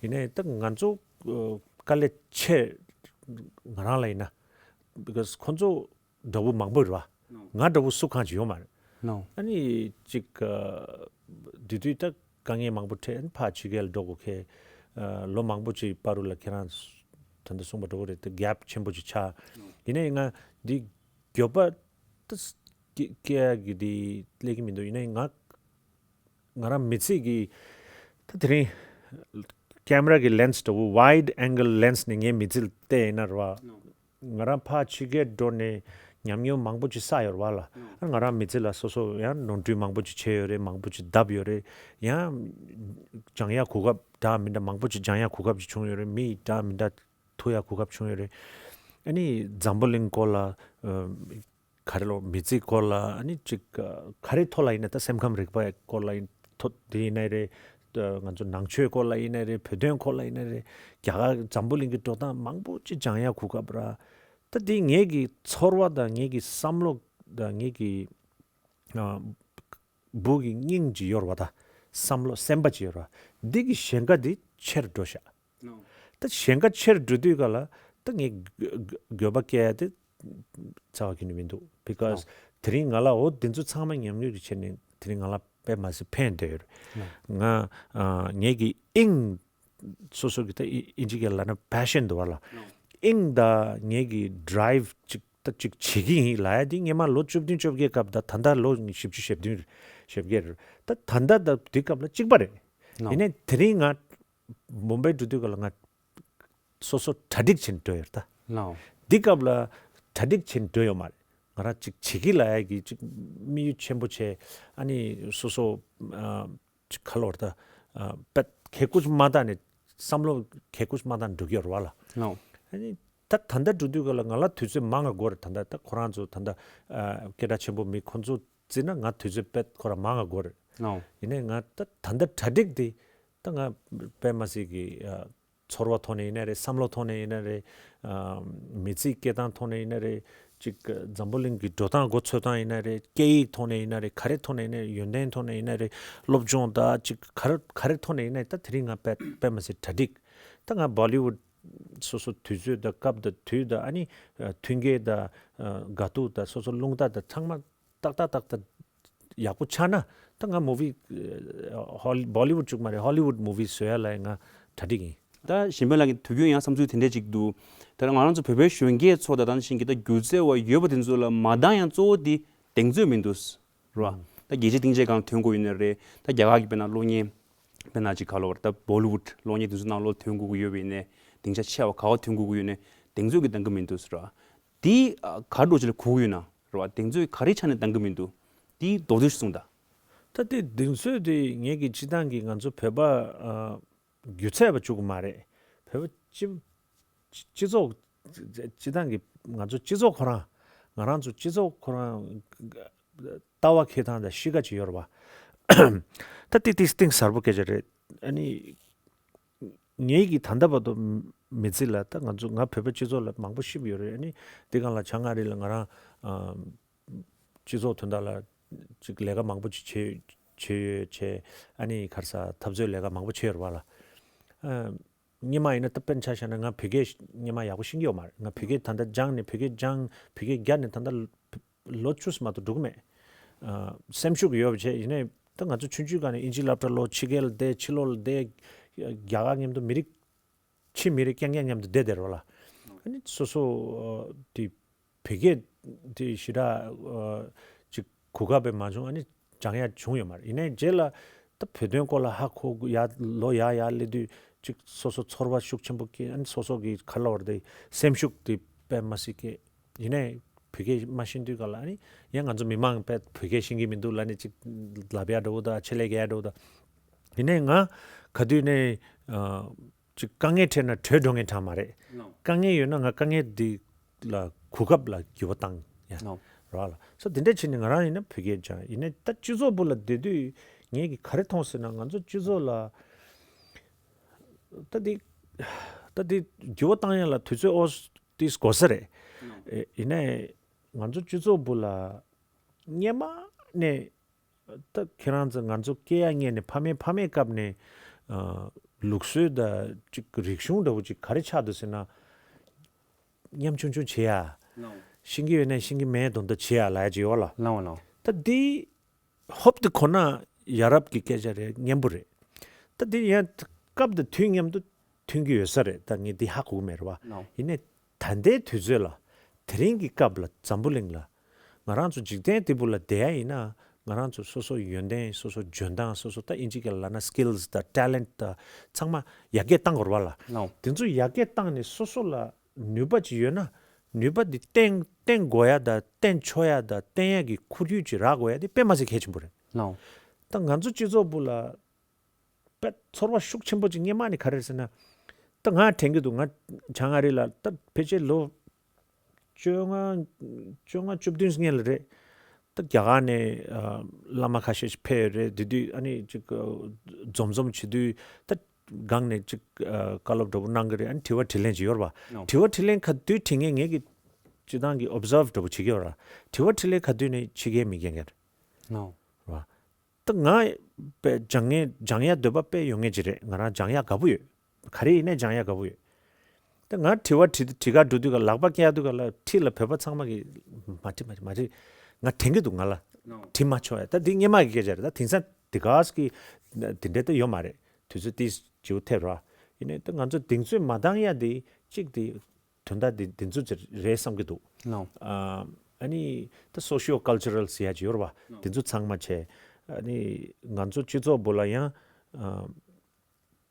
ཡིན་ནའི་ད་ང་ཚོ་ཨ་དཀའ་ལས་ཆེ། ང་རང་ལ་ཡིན་ན། because ཁོ་ཚོ་འདྲ་བོ་མང་པོ་རེད་པ། ང་འདྲ་བོ་སུ་གང་ཅིག་ཡོད་མ་རེད། ནོ། ཨ་ནི་ཅིག་ཨ་དེ་དུས་ད་དཀའ་ངལ་མང་པོ་འཕྲད། ཨ་ནི་ཕར་ཕྱི་རྒྱལ་འགྲོ་དགོས་ཁེལ། ཨ་ལོ་མང་པོ་ཅིག་བར་དུ་ལ་ཁྱེད་རང་ད་ལྟ་གསུངས་པ་འདྲ་བོ་རེད། ད་གེབ་ཆེན་པོ་ཅིག་ཆགས། ཡིན་ནའི་ང་འདི་ འགྱོད་པ་ད་སྐྱེ་སྐྱེ་ཡ་གི་དེ་སླེབས་ཀྱི་མི་འདུག་ཡིན་ནའི་ང་ང་རང་མི་ཚེ་གི་ད་དེ་རིང་ཀེམ་ར་གི་ལེན་སི་འདྲ་བོ་wide angle lens ནས་ངའི་མི་ཚེ་ལ་བལྟས་ཡིན་ན་རེད་བ། ང་རང་ཕར་ཕྱི་རྒྱལ་འགྲོ་ནས་ཉམས་མྱོང་མང་པོ་ཅིག་བསགས་ཡོད་རེད་བ་ལ། ཨ་ང་རང་མི་ཚེ་ལ་སོ་སོ་ཡང་ནོར་འཁྲུལ་མང་པོ་ཅིག་བྱས་ཡོད་རེད། མང་པོ་ཅིག་བརྡབས་ཡོད་རེད། ཡང་སྦྱང་ཡ་གོ་སྐབས་འདྲ་མི་འདྲ་མང་པོ་ཅིག་སྦྱང་ཡ་གོ་སྐབས་ཅིག་བྱུང་ཡོད་རེད། མི་འདྲ་མི་འདྲ་ཐུག་ཡ་གོ་སྐབས་བྱུང་ཡོད་རེད། ཨ་ནི་འཛམ་བུ་གླིང་སྐོར་ལ་ཨ་ག་རེ་ལོ་མི་ཚེ་སྐོར་ལ་ཨ་ནི་ཅིག་ག་རེ་ཐོག་ལ་ཡིན་ན་ད་སེམས་ཁམས་རིག་པའི་སྐོར་ལ་ཡིན་ཐོག་དེ་ཡིན་ནའི་རེད། ང་ཚོ་ནང་ཆོས་སྐོར་ལ་ཡིན་ནའི་རེད། བོད་དོན་སྐོར་ལ་ཡིན་ནའི་རེད། རྒྱ་གར་འཛམ་བུ་གླིང་གི་འགྲོ་སྟངས་མང་པོ་ཅིག་སྦྱང་ཡ་གོ་སྐབས་ར། ད་དེ་ངེད་ཀྱི་ཚོར་བ་དང་ངེད་ཀྱི་བསམ་བློ་དང་ངེད་ཀྱི་ཨ་བུ་གི་སྙིང་ཅིག་ཡོད་རེད་བ། ད་བསམ་བློ་སེམས་པ་ཅིག་ཡོད་རེད་བ། འདི་གི་ཞེན་ཁ་འདི་ཆེར་འགྲོ་ཤག་ད་ཞེན་ཁ་ཆེར་འགྲོ་དུས་ག་ལ་ད་ངས་འགྱོད་པ་སྐྱེ་ཡ་དེ་རྩ་བ་ཁྱོན་ནས་མི་འདུག because དེ་རིང་ང་ལ་འོ་འདི་ཚོ་ཚང་མ་ཉམས་མྱོང་གི་ཆེད་ནས་དེ་རིང་ང་ལ་དཔེ་མ་སྲིད་ཕན་བདེ་ཡོད་རེད། ང་ཨ་ངེད་ཀྱི་དབྱིངས་སོ་སོ་གི་ད་ཨི་ཨིན་ཇི་སྐད་ལ་ན་པེ་ཤན་འདུག་བ་ལ། དབྱིངས་ད་ངེད་ཀྱི་ཌ་རའི་ཝི་ཅིག་ད་ཅིག་བྱེད་ཀྱི་ཡིན་ལབ་ཡ་དེ་སྔོན་མ་ལོ་བཅུ་བདུན་བཅོ་བརྒྱད་སྐབས་ད་ད་ལྟ་ལོ་བཞི་བཅུ་ཞེ་བདུན་ཞེ་བརྒྱད་རེད། ད་ད་ལྟ་ད་དེ་སྐབས་ལ་གཅིག་པ་རེད། ཡིན་ནའི་དེ་རིང་ང་མུམ་བྷའི་འགྲོ་དུས་ག་ལ་ང་སོ་སོ་གྲ་སྒྲིག་བྱས་ནས་འགྲོ་ཡོད་ད། འདི་སྐབས་ལ་གྲ་སྒྲིག་བྱས་ནས་འགྲོ་ཡོད་མ་རེད། ང་རང་ཅིག་བྱེད་ཀྱི་ལབ་ཡ་གི་ཅིག་དམིགས་ཡུལ་ཆེན་པོ་བྱས། ཨ་ནི་སོ་སོ་ཨ་ཅིག་ག་ལབ་དགོས་རེད་ད། ཨ་དཔེ་གལ་ཁུར་མ་བཏང་ནས་བསམ་བློ་གལ་ཁུར་མ་བཏང་ནས་འགྲོ་གི་ཡོད་རེད་བ་ལ། ཨ་ནི་ད་ད་ལྟ་འགྲོ་དུས་ག་ལ་ང་ལ་དུས་ཚོད་མང་ང་དགོས་རེད། ད་ལྟ་ད་ཁོ་རང་ཚོ་ད་ལྟ་ཨ་སྐད་གྲགས་ཆེན་པོ་མི་ཁོ་ཚོ་བརྩིས་ན་ང་དུས་ཚོད་དཔེ་ཁོ་རང་མང་ང་དགོས་རེད། ཡིན་ནའི་ང་ད་ད་ལྟ་གྲ་སྒྲིག་དེ་ད་ང་དཔེ་མ་སྲིད་ཀྱི་ཨ་ཚོར་བ་ཐོག་ནས་ཡིན་ན་རེད། བསམ་བློ་ཐོག་ནས་ཡིན་ན་རེད། ཨ་མི་ཚེའི་སྐྱེལ་སྟངས་ཐོག་ནས་ཡིན་ན་རེད། ཅིག་འཛམ་བུ་གླིང་གི་འགྲོ་སྟངས་མགོ་ཚོད་སྟངས་ཡིན་ན་རེད། སྐད་ཡིག་ཐོག་ནས་ཡིན་ན་རེད། ག་རེ་ཐོག་ནས་ཡིན་ན་རེད། ཡོན་ཏན་ཐོག་ནས་ཡིན་ན་རེད། སློབ་སྦྱོང་དང་ཅིག་ག་རེ་ག་རེ་ཐོག་ནས་ཡིན་ན་ད་དེ་རིང་ང་དཔེ་དཔེ་མ་སྲིད་གྲ་སྒྲིག་ད་ང་བོ་ལི་ཝུད་སོ་སོ་དུས་ཚོད་དང་སྐབས་དང་དུས་དང་ཨ་ནི་ཨ་མཐུན་རྐྱེན་དང་ཨ་དགའ་སྡུག་དང་སོ་སོ་རླུང་རྟ་དང་ཚང་མ་ཏག་ཏག་ཏག་ཏག་ཡག་པོ་ཆགས་ན་ད་ང་མུ་ཝི་ཧོ་ལི་བོ་ལི་ཝུད་ཅིག་མ་རེད། ཧོ་ལི་ཝུད་མུ་ཝི་བཟོ་ཡ་ལ་ང་གྲ་སྒྲིག་ཡིན། ད་གཞན་ཕན་ལགས་ཀྱི་དུས་རྒྱུན་ཡང་བསམ་ཚུལ་དེ་འདྲས་ཅིག་འདུག་ད་ང་རང་ཚོ་བོད་པའི་གཞོན་སྐྱེས་ཚོ་དང་ད་ནང་བཞིན་གྱི་ད་སྒྱུ་རྩལ་བ་ཡོད་པ་དེ་ཚོ་ལ་མ་འདང་ཡང་གཙོ་བོ་དེ་གདེང་ཚོད་མི་འདུག་རེད་བ། ད་རྒྱལ་སྤྱིའི་སྟེང་ཆ་སྒང་ཐོན་དགོས་ཡོད་ནའི་རེད། ད་རྒྱ་གར་གྱི་དཔེར་ན་གློག་བརྙན་དཔེར་ན་ཅིག་ག་ལབ་དགོས་རེད། ད་བོ་ལི་ཝུད་གློག་བརྙན་དེ་ཚོ་ནང་ལོགས་ཐོན་དགོས་ཀྱི་ཡོད་པ་ཡིན་ནའི་སྡིངས་ཆ་ཆེ་བ་ག་བ་ཐོན་དགོས་ཀྱི་ཡོད་ནའི་གདེང་ཚོད་ཀྱི་འདང་གི་མི་འདུག་ཟེར་བ། དེ་ཨ་ག་འདྲ་ཅིག་ལ་གོ་གི་ཡོད་ན་རེད་བ། གདེང་ཚོད་ག་རེ་ཆ་ནས་འདང་གི་མི་འདུག་དེ་མདོར་བསྡུས་ཤིག་གསུངས་དང་། ད་དེ་གདེང་ཚོད་དེ་ངེད་ཀྱི་སྤྱི་བཏང་གི་ང་ཚོ་བོད་པ་ཨ་སྒྱུ་རྩལ་བ་གཅིག་པུ་མ་རེད། བོད་པ་སྤྱི་སྤྱི་ཚོགས་སྤྱི་བཏང་གི་ང་ཚོ་སྤྱི་ཚོགས་ཁོ་རང་ང་རང་ཚོ་སྤྱི་ཚོགས་ཁོ་རང་ལྟ་བ་འཁྱེར་སྟངས་དང་གཤིས་ཀ་ཅིག་ཡོད་རེད་བ། ད་ཏིག་ཏིག་གཏིང་ཟབ་པོ་སྐད་ཆ་རེད། ཨ་ནི་ངེད་ཀྱིས་ད་ལྟ་བར་དུ་མི་ཚེ་ལ་ད་ང་ཚོ་ང་བོད་པའི་སྤྱི་ཚོགས་ལ་མང་པོ་ཤེས་ཀྱི་ཡོད་རེད། ཨ་ནི་འདི་སྒང་ལ་བྱང་ཨ་རི་ལ་ང་རང་ཨ་སྤྱི་ཚོགས་དོན་དག་ལ་ཅིག་ལས་ཀ་མང་པོ་ཅིག་བྱས་བྱས་ཡོད་བྱས། ཨ་ནི་ག་རེ་ཟ་འཐབ་རྩོད་ལས་ཀ་མང་པོ་བྱས་ཡོད་རེད་བ་ལ། ཨ། སྔོན་མ་ཡིན་ན་ད་དཔེར་ན་ཆ་བཞག་ན་ང་བོད་སྐད་སྔོན་མ་ཡག་པོ་ཤེས་ཀྱི་ཡོད་མ་རེད། ང་བོད་སྐད་ད་ལྟ་སྦྱངས་ནས་བོད་སྐད་སྦྱངས་བོད་སྐད་བརྒྱབ་ནས་ད་ལྟ་ལོ་བཅུ་ཙམ་མ་གཏོགས་འགྲོ་གི་མེད། ཨ་སེམས་ཤུགས་ཡོད་པ་བྱས་ཡིན་ནའི་ད་ང་ཚོ་ཆུང་ཆུང་སྒང་ནས་ཨིན་ཇི་སློབ་གྲྭ་ལོག་ཕྱི་རྒྱལ་ལ་བསྡད་ཕྱི་ལོགས་ལ་བསྡད། རྒྱ་གར་མཉམ་དུ་མི་རིགས་ཕྱི་མི་རིགས་རྐྱང་རྐྱང་མཉམ་དུ་བསྡད་བསྡད་རེད་བ་ལ། ཨ་ནི་སོ་སོ་ཨ་དེ་བོད་སྐད་དེ་ཞེ་དྲག་ཨ་ཅིག་གོ་སྐབས་དཔེ་མ་བྱུང་། ཨ་ནི་སྦྱང་ཡ་བྱུང་ཡོད་མ་རེད། ཡིན་ནའི་རྗེས་ལ་ད་བོད་དོན་སྐོར་ལ་ཧ་གོ་ཡ་ལོ་ཡར་ཡར་སླེབས་དུས་ཅིག་སོ་སོ་ཚོར་བ་ཤུགས་ཆེན་པོ་སྐྱེས། ཨ་ནི་སོ་སོ་གི་ག་ལབ་དགོས་རེད་དེ་སེམས་ཤུགས་དེ་དཔེ་མ་སྲིད་སྐྱེས། ཡིན་ནའི་བོད་སྐད་མ་ཤེས་དུས་ག་ལ་ཨ་ནི་ཡང་ང་ཚོ་མི་མང་དཔེ་བོད་སྐད་ཤེས་ཀྱི་མི་འདུག་ལབ་ནས་ཅིག་ལབ་ཡ་འདྲ་བོ་དང་ཆེད་ལས་རྒྱག་ཡ་འདྲ་བོ་དང་། ཡིན་ནའི་ང་ག་དུས་ནས་ཨ་ཅིག་དཀའ་ངལ་འཕྲད་ན་བྲོས་འགྲོ་མཁན་གྲས་མ་རེད། ལགས། དཀའ་ངལ་ཡོད་ན་ང་དཀའ་ངལ་འདི་ལ་གོ་སྐབས་ལ་འགྱུར་བ་བཏང་ཡ། ལགས། རེད་བ་ལ། སོ་དེ་འདྲ་བྱས་ནས་ང་རང་ཡིན་ན་བོད་སྐད་སྦྱངས། ཡིན་ནའི་ད་སྤྱི་ཚོགས་སྦུག་ལ་བསྡད་དུས་ངས་ཀྱི་ག་རེ་མཐོང་ཟེར་ན་ང་ཚོ་སྤྱི་ཚོགས་ལ་ད་འདི་ད་འདི་འགྱུར་བ་བཏང་ཡ་ལ་དུས་ཚོད་ཨོ་ཏིས་དགོས་ས་རེད། ལགས། ཨེ་ཡིན་ནའི་ང་ཚོ་སྤྱི་ཚོགས་སྦུག་ལ་སྔོན་མ་ནས་ད་ཁྱེད་རང་ཚོ་ང་ཚོ་སྐྱེ་ཡ་སྔས་ནས་ཕ་མའི་ཕ་མའི་སྐབས་ནས་ཨ་ལུགས་སྲོལ་དང་ཅིག་རིག་གཞུང་འདྲ་བོ་ཅིག་ག་རེ་ཆགས་འདུག་ཟེར་ན། ཉམ་ཆུང་ཆུང་བྱེད་ཡ། ལགས། ཤེས་ཀྱི་ཡོད་ན་ཤེས་ཀྱི་མེད་མདོག་མདོག་བྱེད་ཡ་ལབ་ཡ་ཅིག་ཡོད་ལ། ལགས་ལགས། ད་འདི་ཧོབ་ཏེ་གོ་ན་ཡ་རབས་ཀྱི་སྐད་ཆ་རེད། སྙན་པོ་རེད། ད་འདི་ཡང་སྐབས་དང་དུས་མཉམ་དུ་ཐོན་གྱི་ཡོད་ས་རེད། ད་ངས་འདི་ཧ་གོ་གི་མེད་རེད་བ། ལགས། ཡིན་ནའི་ད་ལྟའི་དུས་ཚོད་ལ་ དེ་རིང་གི་སྐབས་ལ་འཛམ་བུ་གླིང་ལ་ང་རང་ཚོ་འཇིག་རྟེན་འདི་པོ་ལ་བསྡད་ཡ་ཡིན་ན། ང་རང་ཚོ་སོ་སོ་ཡོན་ཏན། སོ་སོ་འཇོན་ཐང་། སོ་སོ་ད་ཨིན་ཇི་སྐད་ལ་ལབ་ན་skills་དང་talent་དང་ཚང་མ་ཡར་རྒྱས་བཏང་དགོས་རེད་པ་ལགས། ལགས། དེ་ཚོ་ཡར་རྒྱས་བཏང་ནས་སོ་སོ་ལ་ནུས་པ་ཅིག་ཡོད་ན། ནུས་པ་འདི་བསྟན་བསྟན་དགོས་ཡ་དང་བསྟན་ཆོག་ཡ་དང་བསྟན་ཡ་གི་ཁོར་ཡུག་ཅིག་རག་དགོས་ཡ་དེ་དཔེ་མ་སྲིད་གལ་ཆེན་པོ་རེད། ལགས། ད་ང་ཚོ་སྤྱི་ཚོགས་པོ་ལ་དཔེ་ཚོར་བ་ཤུགས་ཆེན་པོ་ཅིག་སྔོན་མ་ནས་ག་རེ་རེད་ཟེར་ན། ད་ང་དྲན་གྱི་འདུག་ང་བྱང་ཨ་རི་ལ་ད་ཕལ་ཆེར་ལོ་བཅོ་ལྔ་བཅོ་ལྔ་བཅུ་བདུན་སྔོན་ལ་རེད། ད་རྒྱ་གར་ནས་ཨ་བླ་མ་ཁ་ཤས་ཤིག་ཕེབས་ཡོད་རེད། དེ་དུས་ཨ་ནི་ཅིག་ཨ་འཛོམས་འཛོམས་བྱེད་དུས་ད་སྒང་ནས་ཅིག་ཨ་བཀའ་སློབ་འདྲ་པོ་གནང་གི་རེད། ཨ་ནི་དྲི་བ་དྲིས་ལན་ཅིག་ཡོད་རེད་པ། ལགས། དྲི་བ་དྲིས་ལན་ག་དུས་དྲི་མཁན་ངས་ཀྱི་སྤྱིར་བཏང་གི་observe་འདྲ་པོ་བྱེད་ཀྱི་ཡོད་རེད། དྲི་བ་དྲིས་ལན་ག་དུས་ནས་ཕྱི་རྒྱལ་མི་རྒན་མཁན་རེད། ལགས། རེད་པ། ད་ང་དཔེ་སྦྱང་ངེས་སྦྱང་ཡ་འདོད་པ་དཔེ་ཡོད་མཁན་ཅིག་རེད། ང་རང་སྦྱང་ཡ་དགའ་པོ་ཡོད། ག་རེ་ཡིན་ནའི་སྦྱང་ཡ་དགའ་པོ་ཡོད། ད་ང་དྲི་བ་དྲི་དྲི་ག་འགྲོ་དུས་ག་ལག་པ་བཀྱག་དུས་ག་ལ་འཁྲིས་ལ་བོད་པ་ཚང་མ་གིས་མ་དྲི་མ་དྲི་མ་དྲི། ང་དྲན་གྱི་འདུག་ང་ལ་ལགས། དྲི་མ་ཆོག་ཡ། ད་འདི་སྔོན་མ་གི་སྐད་ཆ་རེད། ད་དེང་སང་དེ་ག་གི་དེ་འདྲ་ད་ཡོད་མ་རེད། དུས་ཚོད་ཏིས་བརྗེ་པོ་ཐེབས་རེད་པ། ཡིན་ནའི་ད་ང་ཚོ་གདེང་ཚོད་མ་འདང་ཡ་དེ་གཅིག་དེ་དོན་དག་འདི་འདི་ཚོ་ཅིག་རེད་བསམ་གྱི་འདུག་ལགས། ཨ་ཨ་ནི་ད་socio cultural་ཟེར་ཡ་ཅིག་ཡོད་རེད་པ། ལགས། འདི་ཚོ་ཚང་མ་བྱས། ཨ་ནི་ང་ཚོ་སྤྱི་ཚོགས་པོ་ལ་ཡང་ཨ་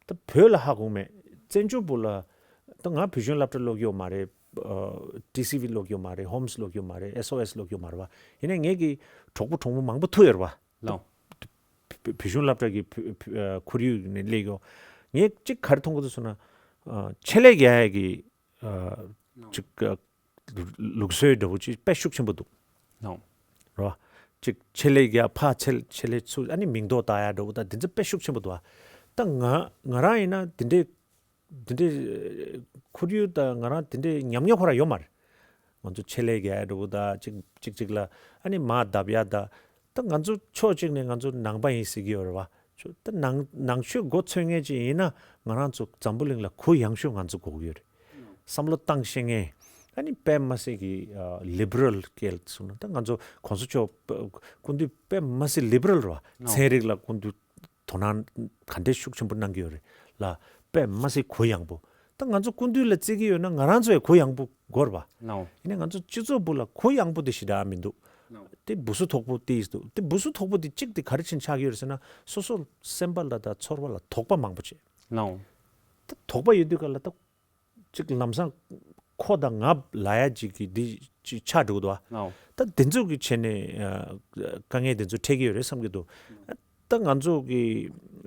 ད་བོད་ལ་ཧ་གོ་མེད། བཙན་བྱོལ་པོ་ལ་ད་ང་བོད་གཞུང་སློབ་གྲྭ་ཀློག་ཡོད་མ་རེད། ཨ་ཊི་སི་ཝི་ཀློག་ཡོད་མ་རེད། ཧོམ་སི་ཀློག་ཡོད་མ་རེད། ཨེས་ཨོ་ཨེས་ཀློག་ཡོད་མ་རེད་པ། ཡིན་ནའི་ངེད་ཀྱི་གྲོགས་པོ་གྲོགས་མོ་མང་པོ་ཐུག་ཡོད་རེད་པ། ལགས། བོད་བོད་གཞུང་སློབ་གྲྭ་གི་བོད་བོད་ཨ་ཁོར་ཡུག་ནས་སླེབས་ཡོད། ངས་གཅིག་ག་རེ་མཐོང་གི་འདུག་ཟེར་ན། ཨ་ཆེད་ལས་རྒྱག་ཡ་གི་ཨ་ཅིག་ཨ་ལུགས་སྲོལ་འདྲ་པོ་ཅིག་དཔེ་ཤུགས་ཆེན་པོ་འདུག་ལགས། རེད་པ། ཅིག་ཆེད་ལས་རྒྱག་ཕར་ཆེད་ཆེད་ལས་ཚུར་ཨ་ནི་མིང་འདོགས་བཏགས་ཡ་འདྲ་པོ་ད་འདི་ཚོ་དཔེ་ཤུགས་ཆེན་པོ་འདུག་ཨ་ད་ང་ང་རང་ཡིན་ན་འདི་འདྲའི་འདི་འདྲའི་ཁོར་ཡུག་ད་ང་རང་འདི་འདྲའི་ཉམས་མྱོང་ཁོ་རང་ཡོད་མ་རེད། ང་ཚོ་ཆེད་ལས་རྒྱག་ཡ་འདྲ་པོ་ད་ཅིག་ཅིག་ཅིག་ལ་ཨ་ནི་མར་བརྡབ་ཡ་ད། ད་ང་ཚོ་ཕྱོགས་གཅིག་ནས་ང་ཚོ་ནང་པ་ཡིན་ཟེར་གྱི་ཡོད་རེད་པ། ད་ནང་ནང་ཆོས་མགོ་ཚོད་མཁན་ཅིག་ཡིན་ན་ང་རང་ཚོ་འཛམ་བུ་གླིང་ལ་གུ་ཡངས་ཤོས་ང་ཚོ་དགོས་ཀྱི་ཡོད་རེད། བསམ་བློ་བཏང་ཤེས་མཁན། ཨ་ནི་དཔེ་མ་སྲིད་ཀྱི་ཨ་ལི་བྷི་རལ་སྐད་ལ་གསུངས་ན་ད་ང་ཚོ་གོང་ས་མཆོག་སྐུ་མདུན་དཔེ་མ་སྲིད་ལི་བྷི་རལ་རེད་པ། ཚན་རིག་ལ་སྐུ་མདུན་དོ་སྣང་ག་འདྲའི་ཤུགས་ཆེན་པོ་གནང་གི་ཡོད་རེད་ལ། དཔེ་མ་སྲིད་གུ་ཡངས་པོ། ད་ང་ཚོ་སྐུ་མདུན་ལ་བརྩི་གི་ཡོད་ན་ང་རང་ཚོ་ཡང་གུ་ཡངས་པོ་དགོས་རེད་པ། ལགས། ཡིན་ནའི་ང་ཚོ་སྤྱི་ཚོགས་པོ་ལ་གུ་ཡངས་པོ་དེ་ཞེ་དྲག་མི་འདུག་ལགས། དེ་སྦུ་སུ་དོག་པོ་དེ་འདུག་དེ་སྦུ་སུ་དོག་པོ་དེ་གཅིག་དེ་ག་རེ་བྱས་ནས་ཆགས་ཀྱི་ཡོད་རེད་ཟེར་ན་སོ་སོ་སེམས་པ་ལ་དང་ཚོར་བ་ལ་དོགས་པ་མང་པོ་བྱས། ལགས། ད་དོགས་པ་ཡོད་དུས་ག་ལ་ད་གཅིག་ལམ་སང་ཁོ་དང་ང་ལབ་ཡ་གཅིག་གི་འདི་གཅིག་ཆགས་འགྲོ་གི་འདུག་པ། ལགས། ད་དེ་ཚོ་གི་བྱས་ནས་ཨ་དཀའ་ངལ་དེ་ཚོ་འཕྲད་ཀྱི་ཡོད་རེད་བསམ་གྱི་འདུག་ད་ང་ཚོ་གི་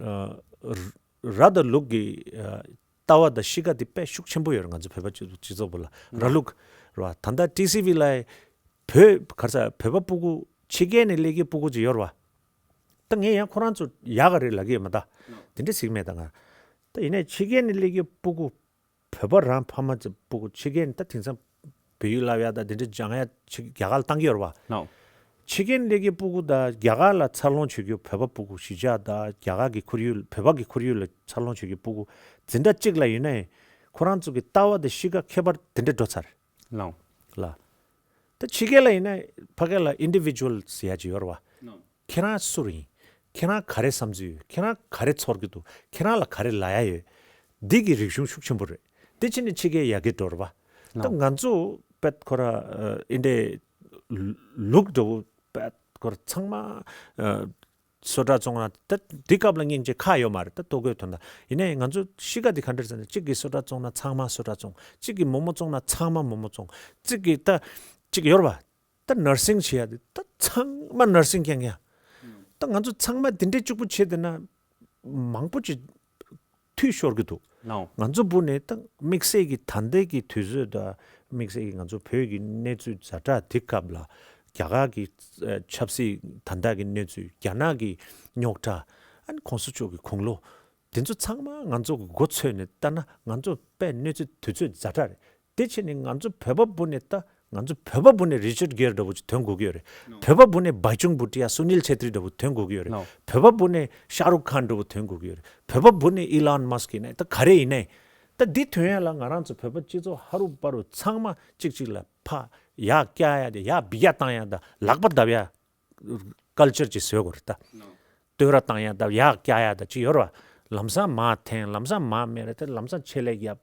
ཨ་ར་དང་ལུག་གི་ཨ་ལྟ་བ་དང་གཤིས་ཀ་དེ་དཔེ་ཤུགས་ཆེན་པོ་ཡོད་རེད། ང་ཚོ་བོད་པ་སྤྱི་སྤྱི་ཚོགས་པོ་ལ་ར་ལུག་རེད་པ། ད་ལྟ་ཊི་སི་ཝི་ལ་བོད་ག་རེ་ཟ་བོད་པ་སྤུ་གུ་ཕྱི་རྒྱལ་ནས་སླེབས་མཁན་སྤུ་གུ་ཅིག་ཡོད་རེད་པ། ད་ངས་ཡང་ཁོ་རང་ཚོ་ཡག་ག་རེད་ལབ་ཀྱི་ཡོད་མ་ད། དེ་འདྲ་ཟེར་གྱི་མེད་ད་ང་། ད་ཡིན་ནའི་ཕྱི་རྒྱལ་ནས་སླེབས་མཁན་སྤུ་གུ་བོད་པ་རང་ཕ་མ་ཚོ་སྤུ་གུ་ཕྱི་རྒྱལ་ནས་ད་དེང་སང་བོད་ཡིག་བསླབ་ཡ་ད་དེ་འདྲ་སྦྱང་ཡ་ཕྱི་རྒྱ་གར་ལ་བཏང་གི་ཡོད་རེད་པ། ལགས། ཕྱི་རྒྱལ་ནས་སླེབས་མཁན་སྤུ་གུ་དང་རྒྱ་གར་ལ་འཚར་ལོངས་བྱེད་རྒྱུ་བོད་པ་སྤུ་གུ་གཞིས་ཆགས་དང་རྒྱ་གར་གྱི་ཁོར་ཡུག་བོད་པ་གི་ཁོར་ཡུག་ལ་འཚར་ལོངས་བྱེད་རྒྱུ་སྤུ་གུ་འཛིན་གྲྭ་གཅིག་ལ་ཡིན་ནའི་ཁོ་རང་ཚོ་གི་ལྟ་བ་དང་གཤིས་ཀ་ཁྱད་པར་དེ་འདྲ་འགྲོ་ཚར། ལགས། ལགས། ད་ཕྱི་རྒྱལ་ལ་ཡིན་ན་ཕ་གི་ལ་ཨིན་ཌི་བི་ཇུ་ཨལ་ཟེར་ཡ་ཅིག་ཡོད་རེད་པ། ལགས། ཁྱེད་རང་སུ་རེད། ཁྱེད་རང་ག་རེ་བསམ་ཚུལ་ཡོད། ཁྱེད་རང་ག་རེ་ཚོར་གྱི་འདུག་ཁྱེད་རང་ལ་ག་རེ་ལབ་ཡ་ཡོད། འདི་གི་རིག་གཞུང་ཤུགས་ཆེན་པོ་རེད། དེ་ཕྱིན་ནས་ཕྱི་རྒྱལ་ཡར་རྒྱས་འགྲོ་རེད་པ། ད་ལགས། ང་ཚོ་པད་ཁོ་ར་ཨ་ཨིན་ཌི་ལུག་འདྲ་པོ་པད་ཁོ་ར་ཚང་མ་ཨ་སོ་ཊ་བཙོང་ན་ད་འདི་སྐབས་ལ་སྙིང་རྗེ་ཁ་ཡོད་མ་རེད། ད་ལྟོ་གོས་ཐོན་ད་ཡིན་ནའི་ང་ཚོ་གཤིས་ཀ་འདི་ག་འདྲ་ཟེར་ན་གཅིག་གིས་སོ་ཊ་བཙོང་ན་ཚང་མ་སོ་ཊ་བཙོང་། གཅིག་གིས་མོག་མོག་བཙོང་ན་ཚང་མ་མོག་མོག་བཙོང་། གཅིག་གིས་ད་གཅིག་ཡོད་རེད་པ། ད་ནར་སིང་བྱེད་ཡ་དེ་ད་ཚང་མ་ནར་སིང་རྐྱང་རྐྱང་། ད་ང་ཚོ་ཚང་མ་འདི་འདྲའི་གཅིག་པུ་བྱས་བསྡད་ན་མང་པོ་ཅིག་འཐུས་ཤོར་གྱི་འདུག་ལའོ། ང་ཚོ་བུ་ནས་ད་དམིགས་བསལ་གྱི་ད་ལྟའི་གི་དུས་ཚོད་དང་དམིགས་བསལ་གྱི་ང་ཚོ་བོད་ཀྱི་གནས་ཚུལ་ཛ་དྲག་འདི་སྐབས་ལ་རྒྱ་གར་གྱི་ཨ་ཆབ་སྲིད་ད་ལྟ་གི་གནས་ཚུལ་རྒྱ་ནག་གི་རྙོག་དྲ་ཨ་ནི་གོང་ས་མཆོག་གི་དགུང་ལོ། དེ་ཚོ་ཚང་མ་ང་ཚོ་གི་མགོ་ཚོས་ནས་ལྟ་ན་ང་ཚོ་དཔེ་གནས་ཚུལ་དུས་ཚོད་ཛ་དྲག་རེད། དེ་བྱས་ནས་ང་ཚོ་བོད་པ་བུ་ནས་ལྟ་ང་ཚོ་བོད་པ་བུ་ནས་རི་ཅར་གེར་འདྲ་བོ་ཅིག་ཐོན་དགོས་ཀྱི་ཡོད་རེད། ནོ། བོད་པ་བུ་ནས་བྷ་ཅུང་བྷུ་ཏི་ཡ་སུ་ནིལ་ཆེ་ཏྲི་འདྲ་བོ་ཐོན་དགོས་ཀྱི་ཡོད་རེད། ནོ། བོད་པ་བུ་ནས་ཤ་རུག་ཁཱན་འདྲ་བོ་ཐོན་དགོས་ཀྱི་ཡོད་རེད། བོད་པ་བུ་ནས་ཨི་ལོན་མཱ་སི་ཀི་ཡིན་ནའི་ད་ག་རེ་ཡིན་ནའི་ད་འདི་ཐོན་ཡ་ལ་ང་རང་ཚོ་བོད་པ་སྤྱི་ཚོགས་ཧ་རུ་པ་རུ་ཚང་མ་གཅིག་གཅིག་ལ་ཕ་ཡག་སྐྱག་ཡ་དེ་ཡག་བི་ཡ་བཏང་ཡ་ད་ལག་པ་བརྡབ་ཡ། ཀལ་ཅར་ཅིག་བཟོས་དགོས་རེད་ད། ནོ། བསྟོད་ར་བཏང་ཡ་ད་ཡག་སྐྱག་ཡ་ད་ཅིག་ཡོད་རེད་བ། ལམ་སང་མར་འཐེན་ལམ་སང་མར་སྨད་རེད་དེ་ལམ་སང་ཆེད་ལས་རྒྱབ།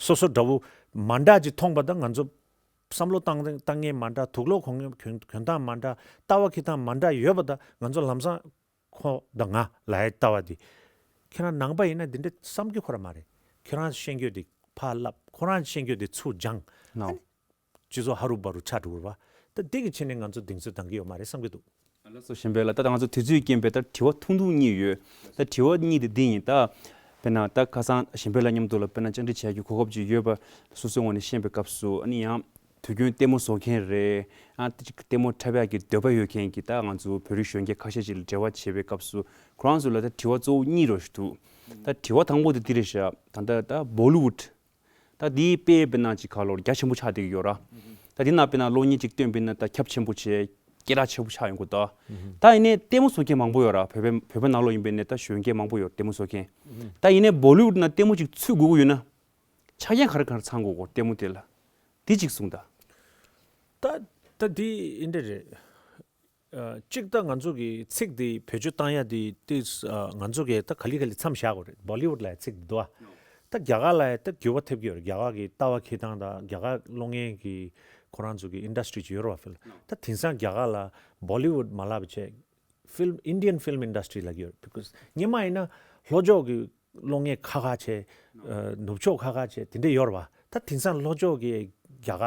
སོ་སོ་འདྲ་བོ་མ་འདྲ་ཅིག་མཐོང་པ་ད་ང་ཚོ་ བསམ་བློ་བཏང་བཏང་མཁན་མ་འདྲ། དུག་ལོག་གོན་གོན་གོན་སྟངས་མ་འདྲ། ལྟ་བ་འཁྱེར་སྟངས་མ་འདྲ་ཡོད་པ་དང་། ང་ཚོ་ལམ་སང་ཁོ་དང་ང་ལ་ཡའི་ལྟ་བ་འདི། ཁྱེད་རང་ནང་པ་ཡིན་ན་འདི་འདྲ་བསམ་རྒྱུ་ཁོ་རང་མ་རེད། ཁྱེད་རང་ཤེས་རྒྱུ་འདི་ཕར་ལབ། ཁོ་རང་ཤེས་རྒྱུ་འདི་ཚུར་སྦྱང་། ནོ། ཨ་ནི་སྤྱི་ཚོགས་ཧ་རུ་བ་རུ་ཆགས་འགྲོ་གི་རེད་པ། ད་འདི་གི་ཆེད་ནས་ང་ཚོ་གདེང་ཚོད་འདང་གི་ཡོད་མ་རེད་བསམ་གྱི་འདུག། ལགས་སོ། གཞན་པའི་ལ་ད་ང་ཚོ་དུས་ཚོད་རྐྱེན་པས་ད་དྲི་བ་ཐུང་ཐུང་གཉིས་ཡོད། ད་དྲི་བ་གཉིས་དེ་འདི་ཡིན། ད་དཔེར་ན་ད་ཁ་སང་གཞན་པའི་ལ་མཉམ་དུ་ལ་དཔེར་ན་བཅར་འདྲི་བྱེད་ཡག་གི་གོ་སྐབས་ཅིག་ཡོད་པ་སོ་སོའི་ངོས་ནས་ཤེས་པའི་སྐབས་སུ། ཨ་ནི་ཡང་དུས་རྒྱུན་ལྟད་མོ་བཟོ་མཁན་རེད། ཨ་ཏི་ཅིག་ལྟད་མོ་འཁྲབ་ཡག་གི་འདོད་པ་ཡོད་མཁན་གྱི་ད་ང་ཚོ་བོད་རིགས་གཞོན་སྐྱེས་ཁ་ཤས་ཅིག་ལ་འབྲེལ་བ་བྱེད་པའི་སྐབས་སུ་ཁོ་རང་ཚོ་ལ་ད་དྲི་བ་གཙོ་བོ་གཉིས་རོ་ཞིག་འདུག། ད་དྲི་བ་དང་པོ་དེ་འདི་རེད་ཤག། ད་ད་ད་བོ་ལི་ཝུད། ད་འདི་དཔེ་དཔེར་ན་ཅིག་ག་ལོར་རྒྱ་ཆེན་པོ་ཆགས་བསྡད་ཀྱི་ཡོད་ར། ད་འདི་ན་དཔེར་ན་གློག་བརྙན་ཅིག་སྟོན་པ་ཡིན་ན་ད་ཁྱབ་ཆེན་པོ་བྱས། སྐད་གྲགས་ཆེན་པོ་ཆགས་ཡོང་གི་འདུག། ད་ཡིན་ནའི་ལྟད་མོ་བཟོ་མཁན་མང་པོ་ཡོད་ར། བོད་པའི་བོད་པའི་ནང་ལོགས་ཡིན་པ་ཡིན་ནའི་ད་གཞོན་སྐྱེས་མང་པོ་ཡོད་ལྟད་མོ་བཟོ་མཁན། ད་ཡིན་ནའི་བོ་ལི་ཝུད་ན་ལྟད་མོ་ཅིག་ཚུད་དགོས་ཀྱི་ཡོད་ན། ཆ་རྐྱེན་ག་རེ་ག་རེ་ཚང་དགོས་གོ་ལྟད་མོ་དེ་ལ། འདི་ཅིག་གསུངས་དང་། ད་ད་འདི་འདི་འདྲ་རེད། ཨ་གཅིག་ད་ང་ཚོ་གི་ཚིག་འདི་བེད་སྤྱོད་བཏང་ཡ་འདི་ཏིས་ཨ་ང་ཚོ་གི་ད་ག་ལེ་ག་ལེ་མཚམས་བཞག་དགོས་རེད། བོ་ལི་ཝུད་ལ་ཚིག་འདི་འདུག་ཨ། ད་རྒྱ་གར་ལ་ད་འགྱུར་བ་ཐེབས་ཀྱི་ཡོད་རེད། རྒྱ་གར་གི་ལྟ་བ་འཁྱེར་སྟངས་དང་རྒྱ་གར་གློག་བརྙན་གི་ཁོ་རང་ཚོ་གི་ཨིན་ཌ་སི་ཊི་རི་ཅིག་ཡོད་རེད་པ་ཕིལ། ད་དེང་སང་རྒྱ་གར་ལ་བོ་ལི་ཝུད་མ་ལབ་བྱས་ཕིལམ། ཨིན་ཌི་ཡན་ཕིལམ་ཨིན་ཌ་སི་ཊི་རི་ལབ་ཀྱི་ཡོད་རེད། བི་ཀོ་ཛི་སྔོན་མ་ཡིན་ན་ལྷོ་ཕྱོགས་གི་གློག་བརྙན་ཁ་ཁ་བྱས། ཨ་ནུབ་ཕྱོགས་ཁ་ཁ་བྱས་དེ་འདྲ་ཡོད་རེད་པ། ད་དེང་སང་ལྷོ་ཕྱོགས་ཀྱི་རྒྱ་གར་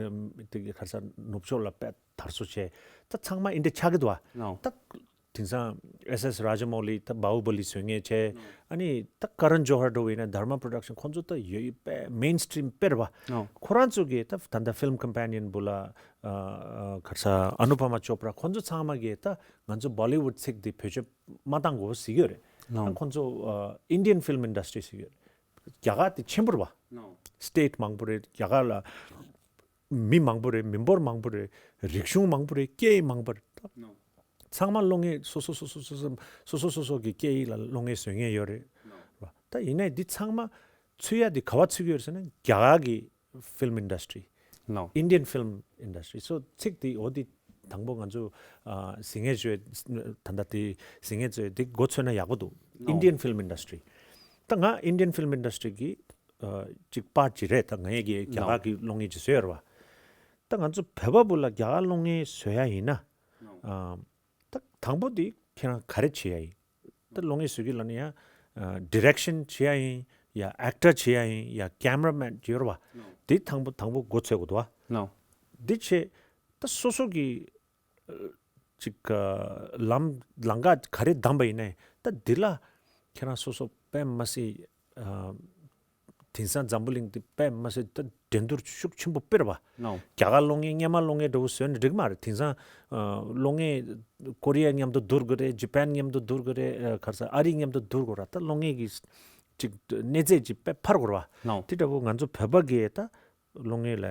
ཨམ་དེ་ག་རེ་ཟེར་ནུབ་ཕྱོགས་ལ་དཔེ་དར་སོ་བྱས། ད་ཚང་མ་ཨིན་ཌི་ཆགས་ཀྱི་འདུག་པ། ནོ། ད་དེང་སང་ཨེས་ཨེས་ར་ཇ་མོ་ལི་ད་བྷ་ཧུ་བ་ལི་བཟོ་མཁན་བྱས། ཨ་ནི་ད་ཀ་རན་ཇོ་ཧར་འདྲ་བོ་ཡིན་ན་དྷར་མ་པྲོ་ཌག་ཤན། ཁོང་ཚོ་ད་ཡོད་དཔེ་མེན་སི་ཊི་རིམ་དཔེ་རེད་པ། ནོ། ཁོ་རང་ཚོ་གིས་ད་ད་ལྟ་ཕིལམ་ཀམ་པེ་ནི་ཡན་བུ་ལ་ཨ་ཨ་ག་རེ་ཟེར་ཨ་ནུ་པ་མ་ཅོ་པྲ་ཁོང་ཚོ་ཚང་མ་གིས་ད་ང་ཚོ་བོ་ལི་ཝུད་ཚིག་འདི་བེད་སྤྱོད་མ་བཏང་དགོས་ཟེར་གྱི་ཡོད་རེད། ནོ། ད་ཁོང་ཚོ་ཨ་ཨིན་ཌི་ཡན་ཕིལམ་ཨིན་ཌ་སི་ཊི་རི་ཟེར་གྱི་ཡོད་རེད། རྒྱ་གར་དེ་ཆེན་པོ་རེད་པ། ནོ། སི་ཊེ་ཊི་མང་པོ་རེད། རྒྱ་གར་ལ་མི་མང་པོ་རེད། མི་འབོར་མང་པོ་རེད། རིག་གཞུང་མང་པོ་རེད། སྐད་ཡིག་མང་པོ་རེད། ནོ། ཚང་མ་གློག་བརྙན་སོ་སོ་སོ་སོ་སོ་སོ་སོ་སོ་སོ་སོ་གི་སྐད་ཡིག་ལ་གློག་བརྙན་བཟོ་མཁན་ཡོད་རེད། ནོ། ད་ཡིན་ནའི་འདི་ཚང་མ་ཚུད་ཡ་འདི་ག་པར་ཚུད་ཀྱི་ཡོད་རེད་ཟེར་ན་རྒྱ་གར་གི་ཕིལམ་ཨིན་ཌ་སི་ཊི་རི། ནོ། ཨིན་ཌི་ཡན་ཕིལམ་ཨིན་ཌ་སི་ཊི་རི། སོ་ཚིག་འདི་འོ་འདི་དང་པོ་ང་ཚོ་ཨ་གཟིགས་མཁན་ཚོས་ད་ལྟ་དེ་གཟིགས་མཁན་ཚོས་འདི་མགོ་ཚོས་ན་ཡག་པོ་འདུག། ནོ། ཨིན་ཌི་ཡན་ཕིལམ་ཨིན་ཌ་སི་ཊི་རི། ད་ང་ཨིན་ཌི་ཡན་ཕིལམ་ཨིན་ཌ་སི་ཊི་རི་གི་ཨ་ཅིག་པཱར་ཊི་ཅིག་རེད། ད་ངས་ཀྱི་རྒྱ་ནོ། གར་གྱི་གློག་བརྙན་ཅིག་བཟོས་ཡོད་རེད་པ། ད་ང་ཚོ་བོད་པ་བུ་ལ་རྒྱ་གར་གློག་བརྙན་བཟོ་ཡ་ཡིན་ན། ནོ། ཨ་ད་དང་པོ་འདི་ཁྱེད་རང་ག་རེ་བྱེད་ཡ་ཡིན། ད་གློག་བརྙན་བཟོ་གི་ལ་ནི་ཡང་ཌི་རེག་ཤན་བྱེད་ཡ་ཡིན། ཡ་ཨེག་ཊར་བྱེད་ཡ་ཡིན། ཡ་ཀེམ་ར་མེན་ཡོད་རེད་པ། ནོ། འདི་དང་པོ་དང་པོ་མགོ་ཚོས་དགོས་འདུག་པ། ནོ། འདི་བྱས་ད་སོ་སོ་གི་ཅིག་ལམ་ལམ་ཁ་ག་རེ་བདམས་པ་ཡིན་ནའི་ད་འདི་ལ་ཁྱེད་རང་སོ་སོ་དཔེ་མ་སྲིད་དེང་སང་འཛམ་བུ་གླིང་འདི་དཔེ་མ་སྲིད་ད་འགྲན་བསྡུར་ཤུགས་ཆེན་པོ་སྤེལ་བ། ནོ། རྒྱ་གར་གློག་བརྙན་སྔོན་མ་གློག་བརྙན་འདྲ་བོ་བཟོས་ན་འགྲིག་མ་རེད། དེང་སང་གློག་བརྙན་ཀོ་རི་ཡ་མཉམ་དུ་བསྡུར་དགོས་རེད། ཇི་པན་མཉམ་དུ་བསྡུར་དགོས་རེད། ག་རེ་ཟེར་ཨ་རི་མཉམ་དུ་བསྡུར་དགོས་ར། ད་གློག་བརྙན་གྱི་ཅིག་གནས་ཚད་ཅིག་དཔེ་འཕར་དགོས་ར། ནོ། དེ་འདྲ་བོ་ང་ཚོ་བོད་པ་གིས་ད་གློག་བརྙན་ལ་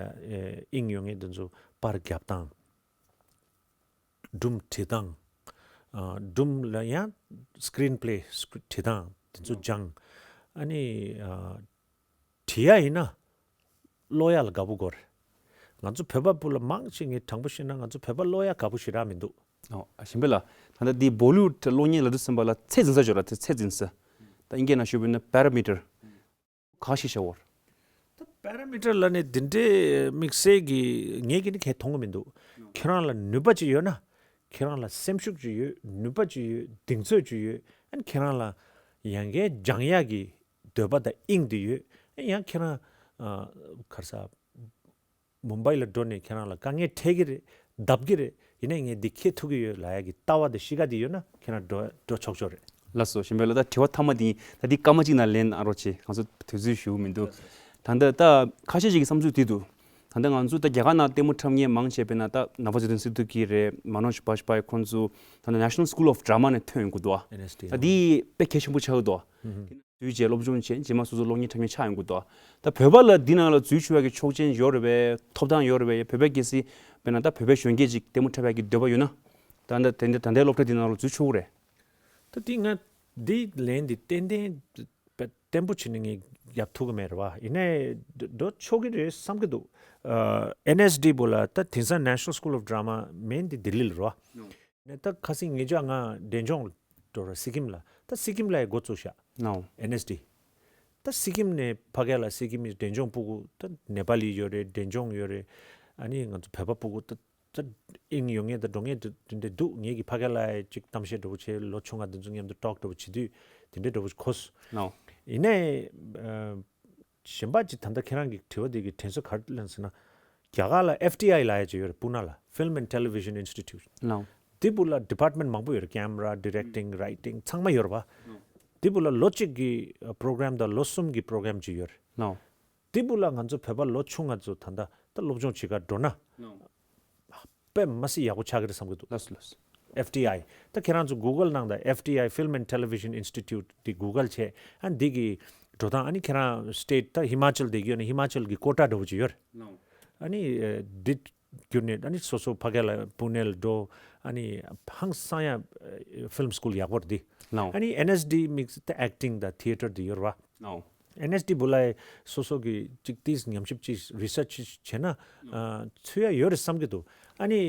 དབྱིངས་ཡོད་མཁན་དེ་ཚོ་པར་རྒྱབ་སྟངས། སྒྲུང་བྲིས་སྟངས། ཨ་སྒྲུང་ལ་ཡང་སི་ཀི་རིན་པི་ལེ་བྲིས་སྟངས་དེ་ཚོ་སྦྱངས། ཨ་ནི་ཨ་བྲིས་ཡ་ཡིན་ན་ཀློག་ཡ་ལ་དགའ་པོ་དགོས་རེད། ང་ཚོ་བོད་པ་བུ་ལ་མང་ཆེ་ངས་དྲང་པོ་བཤད་ན་ང་ཚོ་བོད་པ་ཀློག་ཡ་དགའ་པོ་ཞེ་དྲག་མི་འདུག། ཨོ་ཨ་གཞན་པ་ལ་ད་ལྟ་འདི་བོ་ལི་ཝུཌ་གློག་བརྙན་ལབ་དུས་ཙམ་པ་ལ་ཚད་འཛིན་ས་ཅིག་ཡོད་ར། དེ་ཚད་འཛིན་ས། ད་ཨིན་སྐད་ནང་ཞུས་པ་ཡིན་ན་པེ་ར་མི་ཊར། ག་ཞིག་བྱ་བར། ད་པེ་ར་མི་ཊར་ལབ་ནས་འདི་འདྲའི་དམིགས་བསལ་གྱི་ངས་ཀྱི་ནི་གས་མཐོང་གི་མི་འདུག། ཁྱེད་རང་ལ་ནུས་པ་ཅིག་ཡོད་ན། ཁྱེད་རང་ལ་སེམས་ཤུགས་ཅིག་ཡོད། ནུས་པ་ཅིག་ཡོད། གདེང་ཚོད་ཅིག་ཡོད། ཨ་ནི་ཁྱེད་རང་ལ་ཡང་བསྐྱར་སྦྱང་ཡག་གི་འདོད་པ་དང་དབྱིངས་དེ་ཡོད། ཨ་ནི་ཡང་ཁྱེད་རང་ཨ་ག་རེ་ཟེར། མུམ་བྷའི་ལ་འགྲོ་ནས་ཁྱེད་རང་ལ་དཀའ་ངལ་འཕྲད་ཀྱི་རེད། བརྡབ་ཀྱི་རེད། ཡིན་ནའི་ངས་འདི་འཁྱེར་ཐུབ་ཀྱི་ཡོད་ལབ་ཡག་གི་ལྟ་བ་དང་གཤིས་ཀ་འདི་ཡོད་ན་ཁྱེད་རང་འགྲོ་འགྲོ་ཆོག་ཆོག་རེད། ལགས་སོ། གཞན་པ་ལ་ད་དྲི་བ་མཐའ་མ་འདི་ཡིན། ད་འདི་སྐར་མ་གཅིག་ནང་ལན་གནང་རོགས་བྱེད། ང་ཚོ་དུས་ཚོད་ཞེ་པོ་མི་འདུག། ད་ལྟ་ད་ཁ་ཤས་ཤིག་གི་བསམ་ཚུལ་འདི་འདུག། ད་ལྟ་ང་ཚོ་ད་རྒྱ་གར་ནང་ལྟད་མོ་འཁྲབ་མཁན་མང་ཆེ་བས་ན་ད་ནཱ་བ་ཛ་དུན་སིདྡིཀི་རེད། མ་ནོཇ་བཱཇ་པཱ་ཡི་ཁོང་ཚོ་ད་ལྟ་National School of Drama ནས་ཐོན་ཡོང་གི་འདུག་ཨ། ཨེན་ཨེས་ཌི། ད་འདི་དཔེ་གལ་ཆེན་པོ་ཆགས་ཀྱི་འདུག་ཨ། ཧུམ་ཧུམ། འཛུལ་བྱས་སློབ་སྦྱོང་བྱས་རྗེས་མ་སོ་སོ་གློག་བརྙན་འཁྲབ་མཁན་ཆགས་ཡོང་གི་འདུག། ད་བོད་པ་ལ་འདི་ནང་ལ་འཛུལ་ཆོག་ཡ་གི་ཆོག་མཆན་ཡོད་རེད་པས། ཐོབ་ཐང་ཡོད་རེད་པས། བོད་པ་གལ་སྲིད་དཔེར་ན་ད་བོད་པའི་གཞོན་སྐྱེས་ཅིག་ལྟད་མོ་འཁྲབ་ཡ་གི་འདོད་པ་ཡོད་ན། ད་ལྟ་དེ་འདྲ་ད་ལྟའི་སློབ་གྲྭ་འདི་ནང་ལ་འཛུལ་ཆོག་གི་རེད། ད་འདི་ང་འདི་ལན་འདི་ཏན་ཏན་བརྟན་པོ་བྱས་ནས་ངས་རྒྱབ་ཐུབ་ཀྱི་མེད་རེད་པ། ཡིན་ནའི་འགྲོ་ཆོག་གི་རེད་བསམ་གྱི་འདུག། ཨ་ཨེན་ཨེས་ཌི་བོ་ལ་ད་དེང་སང་National School of Drama མིན་འདི་ལྡི་ལི་ལ་རེད་པ། ནས་ད་ཁ་སང་ཉེ་ཆར་ང་འབྲས་ལྗོངས་འགྲོ་ར་སི་ཀིམ་ལ། ད་སི་ཀིམ་ལ་ཡང་འགོ་བཙུགས་ཤག། ནའོ། ཨེན་ཨེས་ཌི། ད་སི་ཀིམ་ནས་ཕ་གི་ལ་སི་ཀིམ་འབྲས་ལྗོངས་སྤུ་གུ་ད་ནེ་པ་ལི་ཡོད་རེད། འབྲས་ལྗོངས་ཡོད་རེད། ཨ་ནི་ང་ཚོ་བོད་པ་ཕྲུ་གུ་ད་ད་དབྱིངས་ཡོད་མཁན་དང་འགྲོ་མཁན་དེ་འདྲ་འདུག་ངེད་ཀྱི་ཕ་གི་ལ་ཅིག་གཏམ་བཤད་འདྲ་པོ་བྱས། ལོ་ཆུང་ང་དེ་ཚོ་མཉམ་དུ་ཊོག་འདྲ་པོ་བྱེད་དུས་དེ་འདྲའི་འདྲ་པོ་གོ་སོང་། ནོ། ཡིན་ནའི་ཨ་གཞན་པ་ཅིག་ད་ལྟ་ཁྱེད་རང་གི་དྲི་བ་དེ་གི་དྲན་གསོ་ག་རེ་ལེན་ཟེར་ན། རྒྱ་གར་ལ་ཨེཕ་ཊི་ཨའི་ལབ་ཡ་ཅིག་ཡོད་རེད། སྤུ་ན་ལ་Film and Television Institute། ནོ། དེ་སྦུག་ལ་ཌི་པཊ་མེན་ཊི་མང་པོ་ཡོད་རེད། ཀེམ་ར། ཌི་རེག་ཊིང་། རའི་ཊིང་། ཚང་མ་ཡོད་རེད་པ། དེ་སྦུག་ལ་ལོ་གཅིག་གི་པོ་རོ་གྷ་རམ་དང་ལོ་གསུམ་གྱི་པོ་རོ་གྷ་རམ་ཅིག་ཡོད་རེད། ནོ། དེ་སྦུག་ལ་ང་ཚོ་བོད་པ་ལོ་ཆུང་ང་ཚོ་ད་ལྟ་ད་སློབ་སྦྱོང་བྱེད་གར་འགྲོ་ན་དཔེ་མ་སྲིད་ཡག་པོ་ཆགས་ཀྱི་རེད་བསམ་གྱི་འདུག། ལགས་སོ་ལགས་སོ། ཨེཕ་ཊི་ཨའི། ད་ཁྱེད་རང་ཚོ་གུ་གལ་ནང་དང་ཨེཕ་ཊི་ཨའི། Film and Television Institute དེ་གུ་གལ་བྱས། ཨ་འདི་གི་འགྲོ་སྟངས། ཨ་ནི་ཁྱེད་རང་སི་ཊེཊ་ད་ཧི་མ་ཅལ་བསྡད་ཀྱི་ཡོད་ན་ཧི་མ་ཅལ་གྱི་ཀོ་ཊ་འདྲ་པོ་ཅིག་ཡོད་རེད། ཨ་ནི་ཨ་འདི་བརྒྱུད་ནས་ཨ་ནི་སོ་སོ་ཕ་གི་ལ་པུ་ནེ་ལ་འགྲོ། ཨ་ནི་ཧང་སང་ཡ་ཕིལམ་སི་ཀུལ་ཡག་པོ་རེད་འདི། ནོ། ཨ་ནི་ཨེན་ཨེས་ཌི་དམིགས་བསལ་ད་ཨེག་ཊིང་དང་ཐི་ཡེ་ཊར་འདི་ཡོད་རེད་པ། ནོ། ཨེན་ཨེས་ཌི་སྦུག་ལ་སོ་སོ་གི་ཅིག་ཏིས་ཉམས་ཞིབ་ཅིག་རི་སར་ཆི་བྱས་ན། ཨ་ཚུད་ཡ་ཡོད་རེད་བསམ་གྱི་འདུག། ཨ་ནི་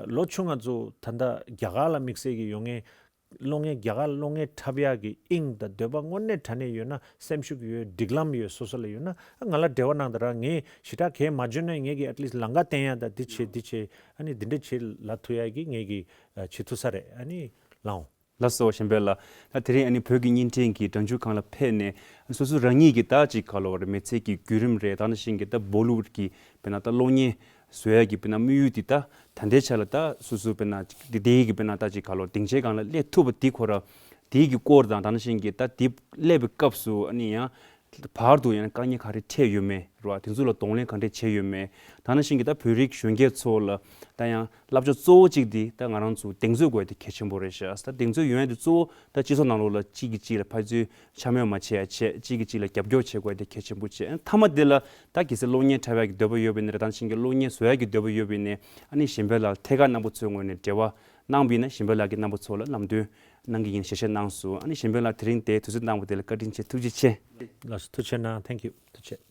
ལོ་ཆུང་ང་ཚོ་ད་ལྟ་རྒྱ་གར་ལ་དམིགས་བསལ་གྱི་ཡོང་མཁན་གློག་བརྙན། རྒྱ་གར་གློག་བརྙན་འཁྲབ་ཡག་གི་དབྱིངས་དང་འདོད་པ་དངོས་གནས་དྲང་གནས་ཡོད་ན། སེམས་ཤུགས་ཡོད། སྒྲིག་ལམ་ཡོད། སོ་སོ་ལ་ཡོད་ན། ཨ་ང་ལ་འབྲེལ་བ་གནང་དང་། ར་ངས་ཞེ་དྲག་གལ་མ་བརྗོད་ན་ངས་ཀྱི་ཨེཊ་ལིསཊ་ལམ་ཁ་བསྟན་ཡ་དང་འདི་བྱེད་འདི་བྱེད། ཨ་ནི་འདི་འདྲ་བྱེད་ལབ་ཐུབ་ཡ་གི་ངས་ཀྱི་ཨ་བྱེད་ཐུབ་ས་རེད། ཨ་ནི་ལགས་འོང་། ལགས་སོ། གཞན་པ་ལ་ད་དེ་རིང་ཨ་ནི་བོད་ཀྱི་བརྙན་འཕྲིན་གྱི་སྒྲ་འཇུག་སྒང་ལ་ཕེབས་ནས་སོ་སོ་རང་ཉིད་ཀྱི་ད་ཅིག་ག་ལབ་དགོས་རེད། མི་ཚེ་གི་བརྒྱུད་རིམ་རེད། ད་ནང་བཞིན་གྱི་ད་བོ་ལི་ཝུཌ་གི་དཔེར་ན་ད་གློག་བརྙན་བཟོ་ཡ་གི་དཔེར་ན་དམིགས་ཡུལ་འདི་ད་ད་ལྟའི་ཆ་ལ་ད་སོ་སོ་དཔེར་ན་དེ་དེའི་གི་དཔེར་ན་ད་ཅིག་ག་ལབ་དགོས་རེད། སྡིངས་ཆའི་སྒང་ལ་སླེབས་ཐུབ་པ་འདི་ཁོ་ར་དེའི་གི་སྐོར་དང་། ད་ནང་བཞིན་གྱི་ད་དེ་སླེབས་པའི་སྐབས་སུ་ཨ་ནི་ཡང་བར་དུ་ཡང་དཀའ་ངལ་ག་རེ་འཕྲད་ཡོད་མེད་རེད་པ། དེ་ཚོ་ལ་གདོང་ལེན་ག་འདྲས་བྱས་ཡོད་མེད། ད་ནང་བཞིན་གྱི་ད་བོད་རིགས་གཞོན་སྐྱེས་ཚོ་ལ་ད་ཡང་བསླབ་བྱ་གཙོ་བོ་གཅིག་འདི་ད་ང་རང་ཚོ་གདེང་ཚོད་དགོས་དེ་གལ་ཆེན་པོ་རེད་ཤག། ད་གདེང་ཚོད་ཡོང་ཡ་དེ་གཙོ་བོ་ད་སྤྱི་ཚོགས་ནང་ལོགས་ལ་གཅིག་གིས་གཅིག་ལ་ཕར་ཚུར་འཕྱ་སྨོད་མ་བྱེད་ཡ་བྱེད། གཅིག་གིས་གཅིག་ལ་རྒྱབ་སྐྱོར་བྱེད་དགོས་དེ་གལ་ཆེན་པོ་བྱེད། མཐའ་མ་དེ་ལ་ད་གལ་སྲིད་གློག་བརྙན་འཁྲབ་ཡ་གི་འདོད་པ་ཡོད་པ་ཡིན་ན་རེད། ད་ནང་བཞིན་གྱི་གློག་བརྙན་བཟོ་ཡ་གི་འདོད་པ་ཡོད་པ་ཡིན་ན་ཨ་ནི་གཞན་ཕན་ལགས་ཐད་ཀར་རྣམ་པ་ཚོའི་ངོས་ནས་འབྲེལ་བ་གནང་བ་ཡིན་ན་གཞན་ཕན་ལགས་ཀྱིས་རྣམ་པ་ཚོ་ལ་ལམ་སྟོན་གནང་གི་ཡིན་ཞལ་བཞེས་གནང་སོང་། ཨ་ནི་གཞན་ཕན་ལགས་དེ་རིང་དེ་དུས་ཚོད་གནང་བ་དེ་ལ་བཀའ་དྲིན་ཆེ། ཐུགས་རྗེ་ཆེ། ལགས་སོ། ཐུགས་རྗེ་གནང་། Thank you། ཐུགས་རྗེ་ཆེ།